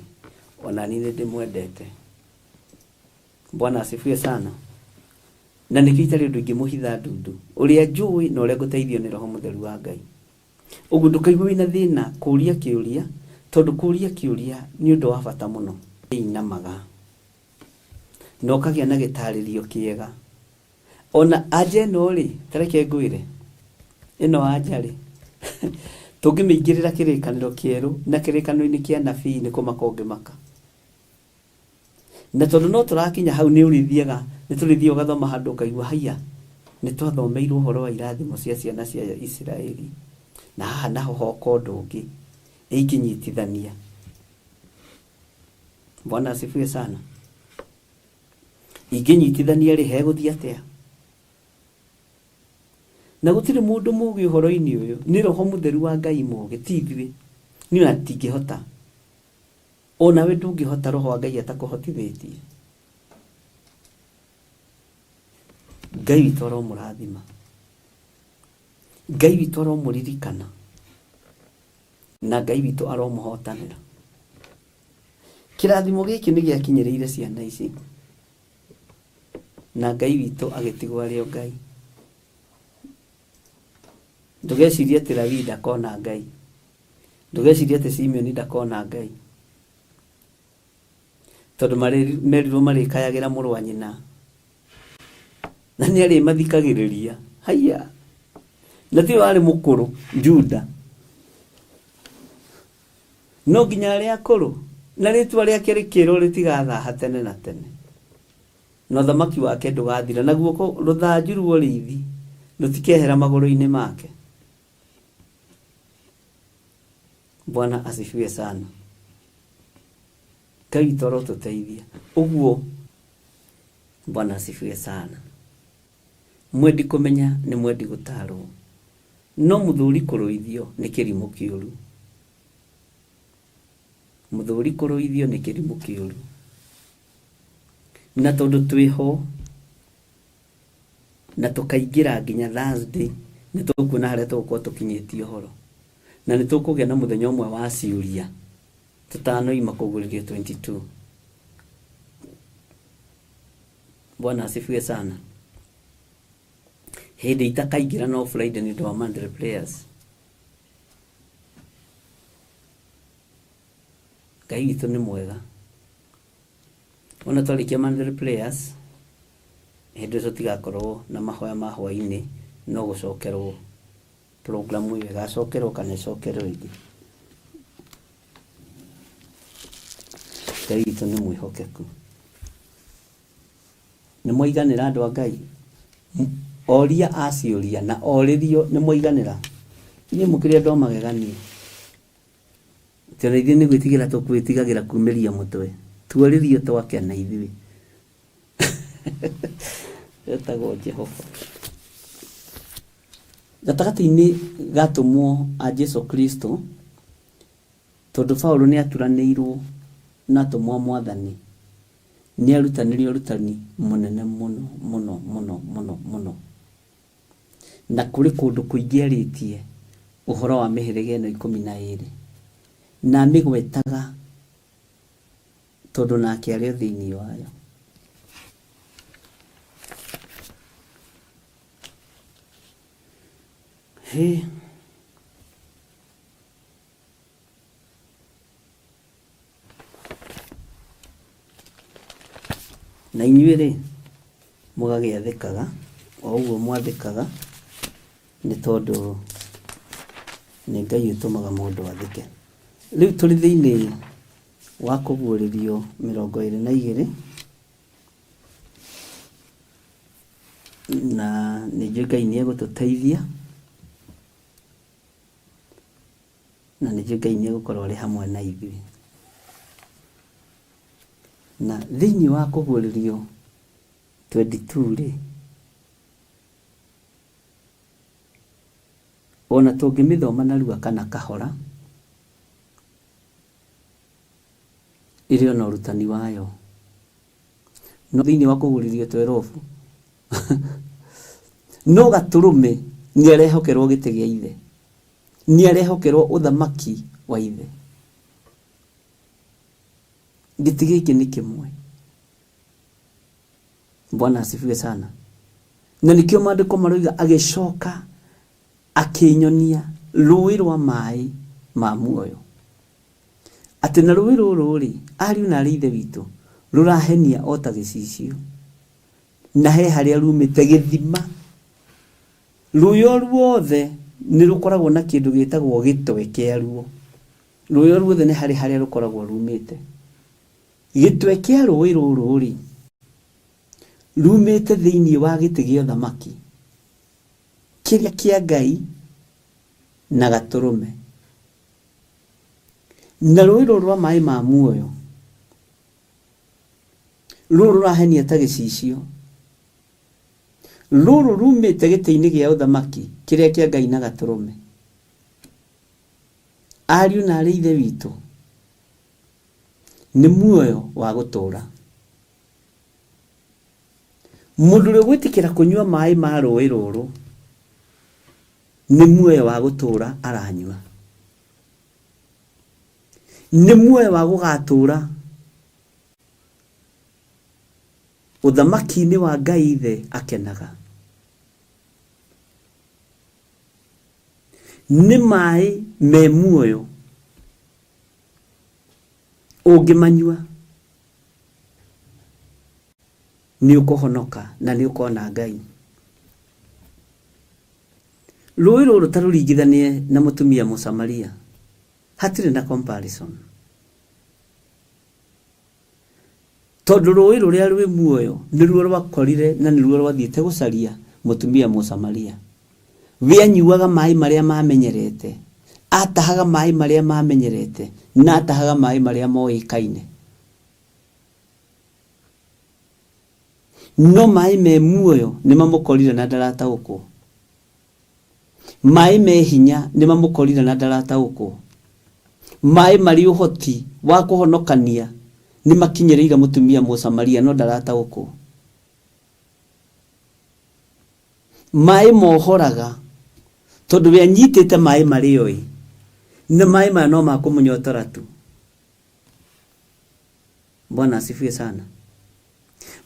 Ona niĩ nĩ ndĩmwendete. Bwana asifiwe sana. Na nĩkĩo itarĩ ũndũ ingĩmũhitha ndundu, ũrĩa njũĩ na ũrĩa ngũteithio nĩ Roho Mũtheru wa Ngai. Ũguo ndũkaigue wĩna thĩna kũria kĩũria, tondũ kũria kĩũria nĩ ũndũ wa bata mũno. Ĩinamaga na ũkagĩa na gĩtarĩrio kĩega. Ona anja ĩno rĩ, ta reke ngwĩre, ĩno anja rĩ, tũngĩmĩingĩrĩra kĩrĩkanĩro kĩerũ na kĩrĩkanĩro-inĩ kĩa anabii nĩ kũmaka ũngĩmaka. Na tondũ no tũrakinya hau nĩ ũrĩthiaga, nĩ tũrĩthiaga ũgathoma handũ ũkaigua haiya, nĩ twathomeirwo ũhoro wa irathimo cia ciana cia Isiraeli, na haha naho hoka ũndũ ũngĩ, ĩingĩnyitithania. Bwana asifiwe sana. Ingĩnyitithania rĩ, hegũthiĩ atĩa? Na gũtirĩ mũndũ mũgĩ ũhoro-inĩ ũyũ, nĩ Roho Mũtheru wa Ngai mũgĩ, ti ithuĩ. Niĩ ona ndingĩhota. O nawe ndũngĩhota Roho wa Ngai atakũhotithĩtie. Ngai witũ aromũrathima. Ngai witũ aromũririkana. Na Ngai witũ aromũhotanĩra. Kĩrathimo gĩkĩ nĩ gĩakinyĩrĩire ciana ici. Na Ngai witũ agĩtigwo arĩ o Ngai. Ndũgecirie atĩ Lawii ndakona Ngai. Ndũgecirie atĩ Simeoni ndakona Ngai. Tondũ merirwo marĩkayagĩra mũrũ wa nyina. Na nĩ arĩmathikagĩrĩria. Haiya. Na tiwe warĩ mũkũrũ, Juda. No nginya arĩa akũrũ, na rĩtwa rĩake rĩkĩrwo rĩtigathaha tene na tene. Na ũthamaki wake ndũgathira, na guoko rũthanju rwa ũrĩithi rũtikehera magũrũ-inĩ make. Bwana asifiwe sana. Ngai witũ arotũteithia. Ũguo Bwana asifiwe sana. Mwendi kũmenya nĩ mwendi gũtaarwo. No mũthuri kũrũithio nĩ kĩrimũ kĩũru. Mũthuri kũrũithio nĩ kĩrimũ kĩũru. Na tondũ twĩho na tũkaingĩra nginya Thursday nĩ tũkuona harĩa tũgũkorwo tũkinyĩtie ũhoro. Na nĩ tũkũgĩa na mũthenya ũmwe wa ciũria tũtanoima kũguũrĩrio 22. Bwana asifiwe sana. Hĩndĩ itakaingĩra no Friday nĩ ũndũ wa monthly prayers. Ngai witũ nĩ mwega. Wona twarĩkia monthly prayers, hĩndĩ ĩyo tũtigakorwo na mahoya ma hwainĩ, no gũcokerwo program ĩyo ĩgacokerwo kana ĩcokerwo ĩngĩ. Ngai witũ nĩ mwĩhokeku. Nĩ mwaiganĩra andũ a Ngai? Oria a ciũria na orĩrio nĩ mwaiganĩra? Inyuĩ mũkĩrĩ andũ a magegania. Atĩ ona ithuĩ nĩ gwĩtigĩra tũkwĩtigagĩra kumĩria mũtwe. Tuorĩrio twakena ithuĩ. Etagwo Jehova. Gatagatĩ-inĩ ga atũmwo a Jesu Kristo, tondũ Paulo nĩ aturanĩirwo na atũmwo a Mwathani, nĩ arutanire ũrutani mũnene mũno mũno mũno mũno mũno. Na kũrĩ kũndũ kũingĩ arĩtie ũhoro wa mĩhĩrĩga ĩno 12, na amĩgwetaga tondũ nake arĩ o thĩinĩ wayo. Hĩ! Na inyuĩ-rĩ, mũgagĩathĩkaga o ũguo mwathĩkaga, nĩ tondũ nĩ Ngai ũtũmaga mũndũ athĩke. Rĩu tũrĩ thĩinĩ wa kũguũrĩrio 22, na nĩ njũĩ Ngai nĩ egũtũteithia. Na nĩ njũĩ Ngai nĩ egũkorwo arĩ hamwe na ithuĩ. Na thĩinĩ wa kũguũrĩrio 22 rĩ, ona tũngĩmĩthoma narua kana kahora, ĩrĩ ona ũrutani wayo. No thĩinĩ wa kũguũrĩrio 12 no gatũrũme nĩ arehokerwo gĩtĩ gĩa ithe. Nĩ arehokerwo ũthamaki wa ithe. Gĩtĩ gĩkĩ nĩ kĩmwe. Bwana asifiwe sana. Na nĩkĩo maandĩko maroiga agĩcoka akĩnyonia rũĩ rwa maĩ ma muoyo. Atĩ na rũĩ rũrũ rĩ, ariũ na arĩ ithe witũ, rũrahenia o ta gĩcicio. Na he harĩa rumĩte gĩthima. Rũĩ o ruothe nĩ rũkoragwo na kĩndũ gĩtagwo gĩtwe kĩaruo. Rũĩ o ruothe nĩ harĩ harĩa rũkoragwo rumĩte. Gĩtwe kĩa rũĩ rũrũ rĩ, rumĩte thĩinĩ wa gĩtĩ gĩa ũthamaki kĩrĩa kĩa Ngai na Gatũrũme. Na rũĩ rũrũ rwa maĩ ma muoyo, rũrũ rũrahenia ta gĩcicio, rũrũ rumĩte gĩtĩ-inĩ gĩa ũthamaki kĩrĩa kĩa Ngai na Gatũrũme. Ariũ na arĩ ithe witũ, nĩ muoyo wa gũtũũra. Mũndũ ũrĩa ũgwĩtĩkĩra kũnyua maĩ ma rũĩ rũrũ, nĩ muoyo wa gũtũũra aranyua. Nĩ muoyo wa gũgatũũra ũthamaki-inĩ wa Ngai Ithe akenaga. Nĩ maĩ me muoyo ũngĩmanyua nĩ ũkũhonoka na nĩ ũkona Ngai. Rũĩ rũrũ ta rũringithanie na mũtumia Mũsamaria, hatirĩ na comparison. Tondũ rũĩ rũrĩa rwĩ muoyo nĩruo rwakorire na nĩruo rwathiĩte gũcaria mũtumia Mũsamaria. We anyuaga maĩ marĩa mamenyerete, atahaga maĩ marĩa mamenyerete, na atahaga maĩ marĩa moĩkaine. No maĩ me muoyo nĩ mamũkorire na ndarataũkwo. Maĩ me hinya nĩ mamũkorire na ndarataũkwo. Maĩ marĩ ũhoti wa kũhonokania nĩ makinyĩrĩire mũtumia Mũsamaria no ndarataũkwo. Maĩ mohoraga tondũ we anyitĩte maĩ marĩa oĩ, na maĩ maya no ma kũmũnyotora tu. Bwana asifiwe sana.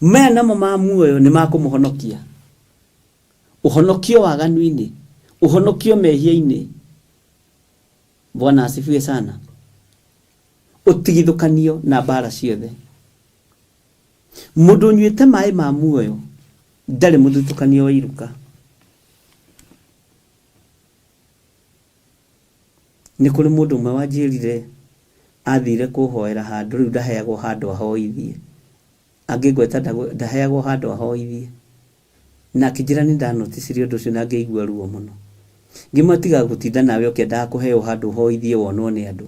Maya namo ma muoyo nĩ ma kũmũhonokia. Ũhonokio waganu-inĩ, ũhonokio mehia-inĩ. Bwana asifiwe sana. Ũtigithũkanio na mbara ciothe. Mũndũ ũnyuĩte maĩ ma muoyo ndarĩ mũthutũkanio wa iruka. Nĩ kũrĩ mũndũ ũmwe wanjĩrire athire kũhoera handũ rĩu ndaheagwo handũ ahoithie. Angĩngweta ndaheagwo handũ ahoithie. Na akĩnjĩra nĩ ndanoticirie ũndũ ũcio na ngĩigua ruo mũno. Ngĩmwĩra tiga gũtinda nawe ũkĩendaga kũheo handũ ũhoithie wonwo nĩ andũ.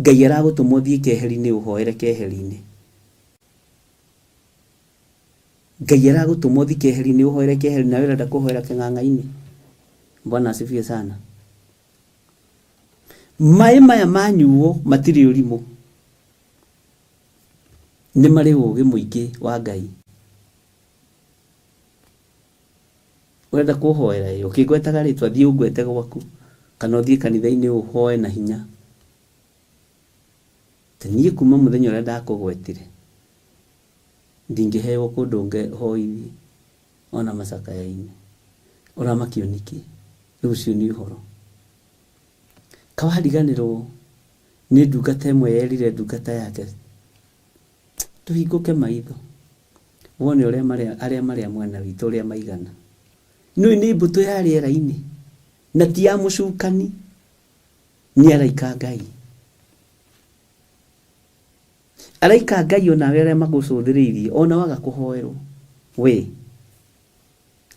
Ngai aragũtũma ũthiĩ keheri-inĩ ũhoere keheri-inĩ. Ngai aragũtũma ũthiĩ keheri-inĩ ũhoere keheri nawe ũrenda kũhoera kĩng'ang'a-inĩ. Bwana asifiwe sana. Maĩ maya manyuo matirĩ ũrimũ. Nĩ marĩ ũgĩ mũingĩ wa Ngai. Ũrenda kũhoera ĩ, ũkĩngwetaga rĩtwa thiĩ ũngwete gwaku kana ũthiĩ kanitha-inĩ ũhoe na hinya. Ta niĩ kuma mũthenya ũrĩa ndakũgwetire ndingĩheo kũndũ hoithie ona macakaya-inĩ. Ũramakio nĩkĩ? Rĩu ũcio nĩ ũhoro. Kawariganĩrwo nĩ ndungata ĩmwe yerire ndungata yake tũhingũke maitho wone ũrĩa marĩa arĩa marĩa mwena witũ ũrĩa maigana. Nĩũĩ nĩ mbũtũ ya rĩera-inĩ na ti ya mũcukani, nĩ araika a Ngai. Araika a Ngai onawe arĩa magũcũthĩrĩirie ona waga kũhoerwo we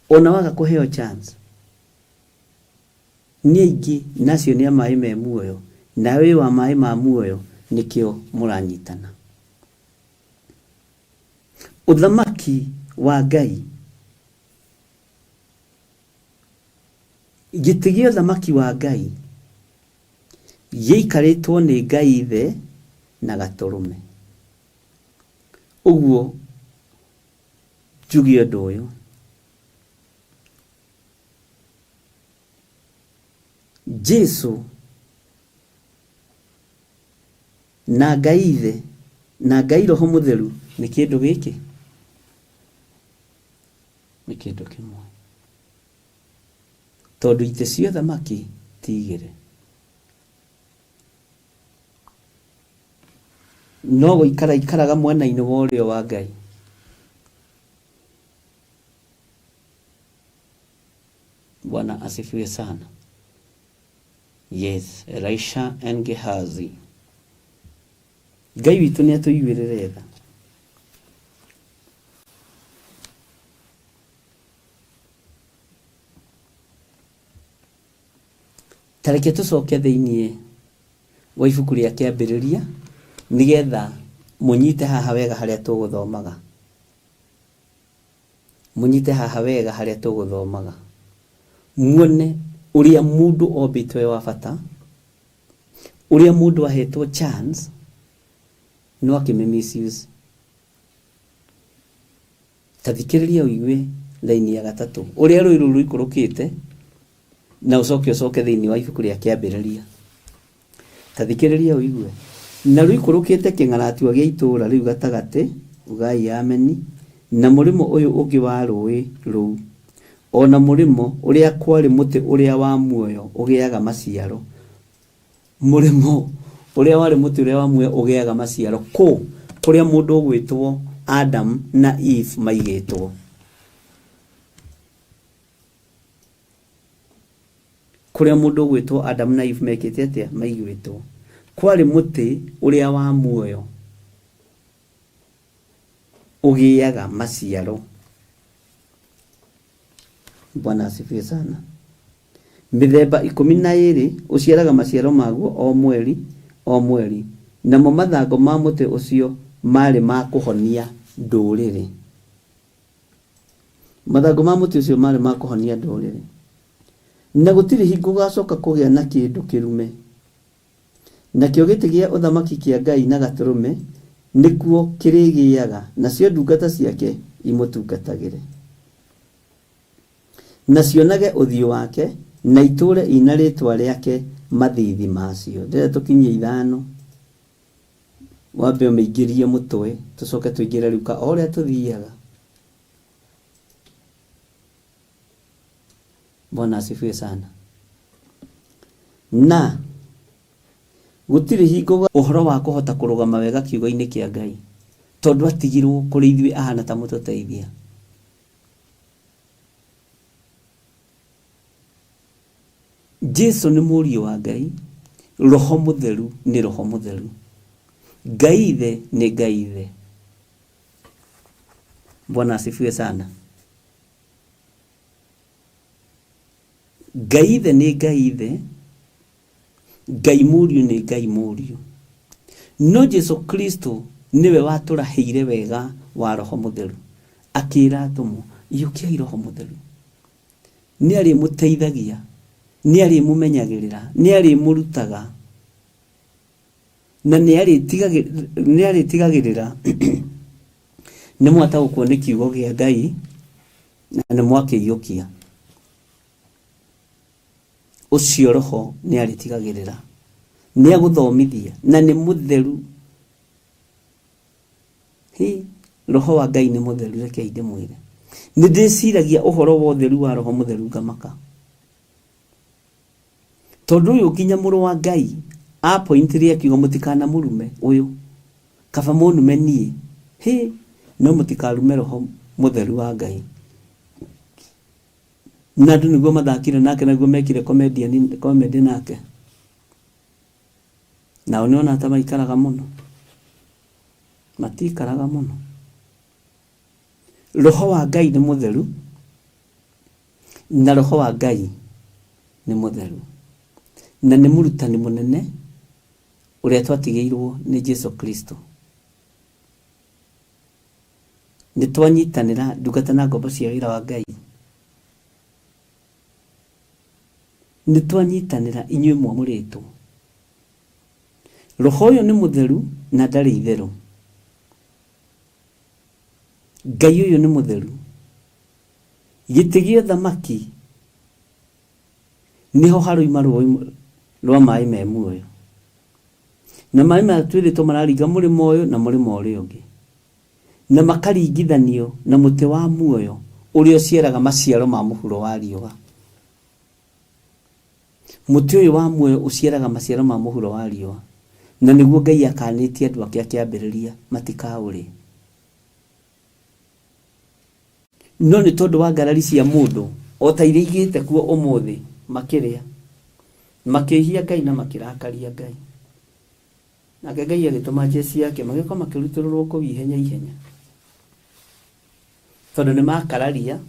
ona waga kũheo chance nĩ aingĩ na acio nĩ a maĩ me muoyo nawe wĩ wa maĩ ma muoyo nĩkĩo mũranyitana. Ũthamaki wa Ngai, gĩtĩ gĩa ũthamaki wa Ngai gĩikarĩtwo nĩ Ngai Ithe na Gatũrũme. Ũguo njuge ũndũ ũyũ, Jesu na Ngai Ithe na Ngai Roho Mũtheru nĩ kĩndũ gĩkĩ, nĩ kĩndũ kĩmwe. Tondũ itĩ cia ũthamaki ti igĩrĩ. No gũikara aikaraga mwena-inĩ wa ũrĩo wa Ngai. Bwana asifiwe sana. Yes, Elisha and Gehazi. Ngai witũ nĩ atũiguĩrĩre tha. Ta reke tũcoke thĩinĩ wa ibuku rĩa Kĩambĩrĩria nĩgetha mũnyite haha wega harĩa tũgũthomaga. Mũnyite haha wega harĩa tũgũthomaga. Muone ũrĩa mũndũ ombĩtwo e wa bata, ũrĩa mũndũ ahetwo chance no akĩmĩ misuse. Ta thikĩrĩria ũigue raini ya gatatũ, ũrĩa rũĩ rũu rũikũrũkĩte, na ũcoke ũcoke thĩinĩ wa ibuku rĩa Kĩambĩrĩria. Ta thikĩrĩria ũigue. Na rũikũrũkĩte kĩng'aratua gĩa itũũra rĩu gatagatĩ, ugai ameni, na mũrĩmo ũyũ ũngĩ wa rũũĩ rũu, o na mũrĩmo ũrĩa kwarĩ mũtĩ ũrĩa wa muoyo ũgĩaga maciaro, Mũrĩmo ũrĩa warĩ mũtĩ ũrĩa wa muoyo ũgĩaga maciaro kũ? Kũrĩa mũndũ ũgwĩtwo Adam na Eve maigĩtwo. Kũrĩa mũndũ ũgwĩtwo Adam na Eve mekĩte atĩa? Maigĩtwo. Kwarĩ mũtĩ ũrĩa wa muoyo ũgĩaga maciaro. Bwana asifiwe sana. Mĩthemba ikũmi na ĩĩrĩ, ũciaraga maciaro maguo o mweri o mweri, namo mathangũ ma mũtĩ ũcio maarĩ ma kũhonia ndũrĩrĩ. Mathangũ ma mũtĩ ũcio maarĩ ma kũhonia ndũrĩrĩ. Na gũtirĩ hingo gũgacoka kũgĩa na kĩndũ kĩrume. Nakĩo gĩtĩ gĩa ũthamaki kĩa Ngai na Gatũrũme nĩkuo kĩrĩgĩaga, nacio ndungata ciake imũtungatagĩre. Na cionage ũthiũ wake, na itũũre i na rĩĩtwa rĩake mathiithi macio. Ndĩrenda tũkinyie ithano, wambe ũmĩingĩrie mũtwe, tũcoke tũingĩre rĩu ka o ũrĩa tũthiaga. Bwana asifiwe sana. Na gũtirĩ hingo ũhoro wa kũhota kũrũgama wega kiugo-inĩ kĩa Ngai, tondũ atigirwo kũrĩ ithuĩ ahana ta mũtũteithia. Jesu nĩ mũriũ wa Ngai, Roho Mũtheru nĩ Roho Mũtheru, Ngai Ithe nĩ Ngai Ithe. Bwana asifiwe sana. Ngai Ithe nĩ Ngai Ithe, Ngai Mũriũ nĩ Ngai Mũriũ. No Jesu Kristo nĩwe watũrahĩire wega wa Roho Mũtheru, akĩra atũmwo, iyũkiai Roho Mũtheru. Nĩ arĩmũteithagia, nĩ arĩmũmenyagĩrĩra, nĩ arĩmũrutaga, na nĩ arĩtigagĩrĩra nĩ mwataũkwo nĩ kiugo kĩa Ngai na nĩ mwakĩiyũkia. Ũcio Roho nĩ arĩtigagĩrĩra nĩ agũthomithia na nĩ mũtheru. Hĩ, Roho wa Ngai nĩ mũtheru, rekei ndĩmwĩre. Nĩ ndĩciragia ũhoro wa ũtheru wa Roho Mũtheru ngamaka. Tondũ ũyũ nginya mũrũ wa Ngai apointire akiuga mũtikanamũrume ũyũ, kaba mũnume niĩ. Hĩ, no mũtikarume Roho Mũtheru wa Ngai. Na andũ nĩguo mathakire nake na nĩguo mekire comedian comedy nake. Nao nĩona ta maikaraga mũno? Matikaraga mũno. Roho wa Ngai nĩ mũtheru na Roho wa Ngai nĩ mũtheru na nĩ mũrutani mũnene ũrĩa twatigĩirwo nĩ Jesu Kristo. Nĩ twanyitanĩra ndungata na ngombo cia wĩra wa Ngai. Nĩ twanyitanĩra inyuĩ mwamũrĩtwo. Roho ũyũ nĩ mũtheru na ndarĩ itherũ. Ngai ũyũ nĩ mũtheru. Gĩtĩ gĩa ũthamaki nĩho haroima rũĩ rwa maĩ me muoyo. Na maĩ maya twĩrĩtwo mararinga mũrĩmo ũyũ na mũrĩmo ũrĩa ũngĩ. Na makaringithanio na mũtĩ wa muoyo ũrĩa ũciaraga maciaro ma mũhuro wa riũa. Mũtĩ ũyũ wa muoyo ũciaraga maciaro ma mũhuro wa riũa, na nĩguo Ngai akanĩtie andũ ake akĩambĩrĩria matikaũrĩe. No nĩ tondũ wa ngarari cia mũndũ, o ta iria igĩte kuo ũmũthĩ, makĩrĩa, makĩĩhia Ngai na makĩrakaria Ngai. Nake Ngai agĩtũma njeci yake, magĩũka makĩrutũrũrwo kũu ihenya ihenya, tondũ nĩ makararia,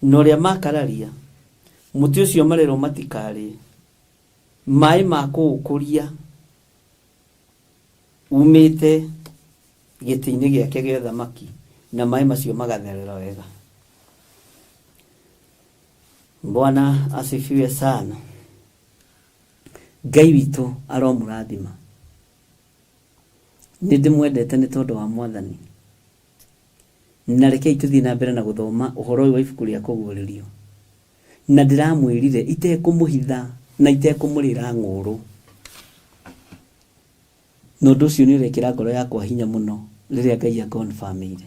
na ũrĩa makararia, mũtĩ ũcio marerwo matikarĩe, maĩ ma kũũkũria umĩte gĩtĩ-inĩ gĩake gĩa ũthamaki, na maĩ macio magatherera wega. Bwana asifiwe sana. Ngai witũ aromũrathima. Nĩ ndĩmwendete nĩ tondũ wa Mwathani. Na rekei tũthiĩ na mbere na gũthoma ũhoro ũyũ wa ibuku rĩa Kũguũrĩrio. Na ndĩramwĩrire itekũmũhitha na itekũmũrĩra ng'ũũrũ. Na ũndũ ũcio nĩ ũrekĩra ngoro yakwa hinya mũno rĩrĩa Ngai a-confirm-ĩire.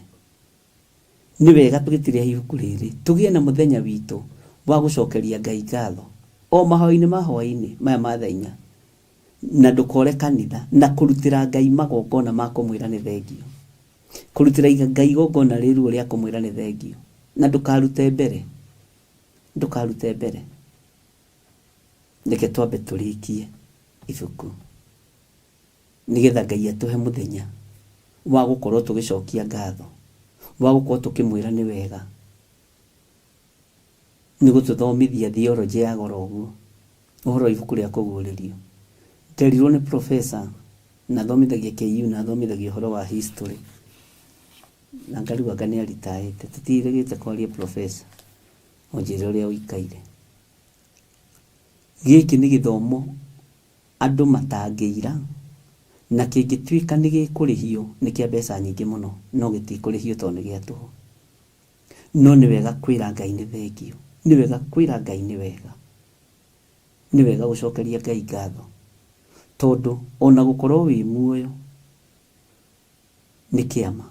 Nĩ wega tũgĩtirĩha ibuku rĩrĩ tũgĩe na mũthenya witũ wa gũcokeria Ngai ngatho o mahoya-inĩ ma hwaĩ-inĩ maya ma thaa inya, na ndũkore kanitha na kũrutĩra Ngai magongona ma kũmwĩra nĩ thengiũ. Kũrutĩra Ngai igongona rĩ ruo rĩa kũmwĩra nĩ thengiũ. Na ndũkarute mbere. Ndũkarute mbere. Reke twambe tũrĩkie ibuku nĩgetha Ngai atũhe mũthenya wa gũkorwo tũgĩcokia ngatho, wa gũkorwo tũkĩmwĩra nĩ wega nĩ gũtũthomithia theology ya goro ũguo, ũhoro wa ibuku rĩa Kũguũrĩrio. Nderirwo nĩ professor na athomithagia KU na athomithagia ũhoro wa history na ngarigwo anga nĩ aritaĩte, tũtiĩrĩgĩte kwaria professor, ũnjĩre ũrĩa ũikaire. Gĩkĩ nĩ gĩthomo andũ matangĩira, na kĩngĩtuĩka nĩ gĩkũrĩhio nĩ kĩa mbeca nyingĩ mũno, no gĩtikũrĩhio tondũ nĩ gĩa tũhũ. No nĩ wega kwĩra Ngai nĩ thengiũ, nĩ wega kwĩra Ngai nĩ wega, nĩ wega gũcokeria Ngai ngatho, tondũ ona gũkorwo wĩ muoyo nĩ kĩama.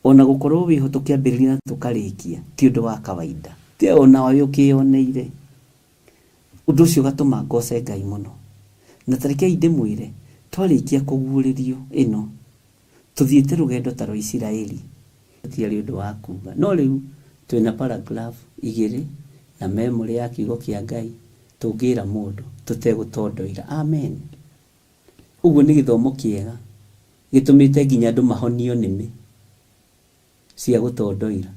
Ona gũkorwo wĩho tũkĩambĩrĩria na tũkarĩkia ti ũndũ wa kawaida. Ti onawe ũkĩyoneire. Ũndũ ũcio ũgatũma ngoce Ngai mũno. Na ta rekei ndĩmwĩre, twarĩkia kũguũrĩrio ĩno, tũthiĩte rũgendo ta rwa Isiraeli. Gũtiarĩ ũndũ wa kuuga. No rĩu twĩna paragraph igĩrĩ na memory ya kiugo kĩa Ngai tũngĩra mũndũ tũtegũtondoira. Amen. Ũguo nĩ gĩthomo kĩega gĩtũmĩte nginya andũ mahonio nĩmĩ cia gũtondoira.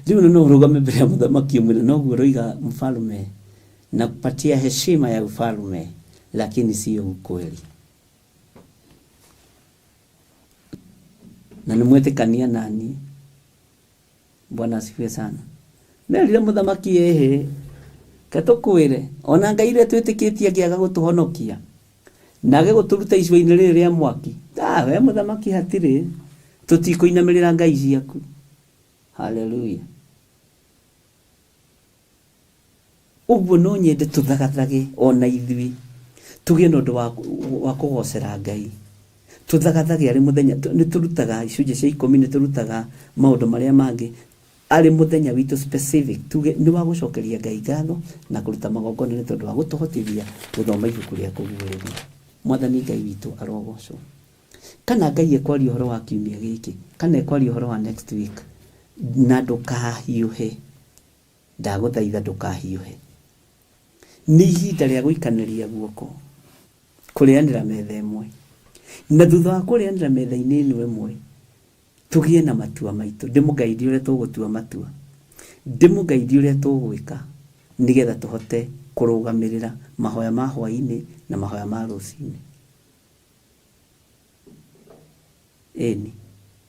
Rĩu no ũrũgame mbere ya mũthamaki ũmwĩre noguo ũroiga mfalme, nakupatia heshima ya ufalme lakini sio ukweli. Na nĩmwetĩkania naniĩ. Bwana asifiwe sana. Merire mũthamaki ĩhĩ, ke tũkwĩre, ona Ngai iria twĩtĩkĩtie angĩaga gũtũhonokia, na age gũtũruta icua-inĩ rĩrĩ rĩa mwaki, ah, we mũthamaki hatirĩ, tũtikũinamĩrĩra Ngai ciaku. Haleluya. Ũguo no nyende tũthagathage o na ithuĩ tũgĩe na ũndũ wa, wa kũgocera Ngai. Tũthagathage arĩ mũthenya, nĩ tũrutaga icunjĩ cia ikũmi, nĩ tũrutaga maũndũ marĩa mangĩ, arĩ mũthenya witũ specific, tuge nĩ wa gũcokeria Ngai ngatho na kũruta magongona nĩ tondũ wa gũtũhotithia gũthoma ibuku rĩa Kũguũrĩrio. Mwathani Ngai witũ arogocwo. Kana Ngai ekwaria ũhoro wa kiumia gĩkĩ, kana ekwaria ũhoro wa next week, na ndũkahiũhe. Ndagũthaitha ndũkahiũhe. Nĩ ihinda rĩa gũikanĩria guoko, kũrĩanĩra metha ĩmwe. Na thutha wa kũrĩanĩra metha-inĩ ĩno ĩmwe, tũgĩe na matua maitũ. Ndĩmũgaithie ũrĩa tũgũtua matua. Ndĩmũgaithie ũrĩa tũgwĩka nĩgetha tũhote kũrũgamĩrĩra mahoya ma hwaĩ-inĩ na mahoya ma rũcinĩ. Ĩni.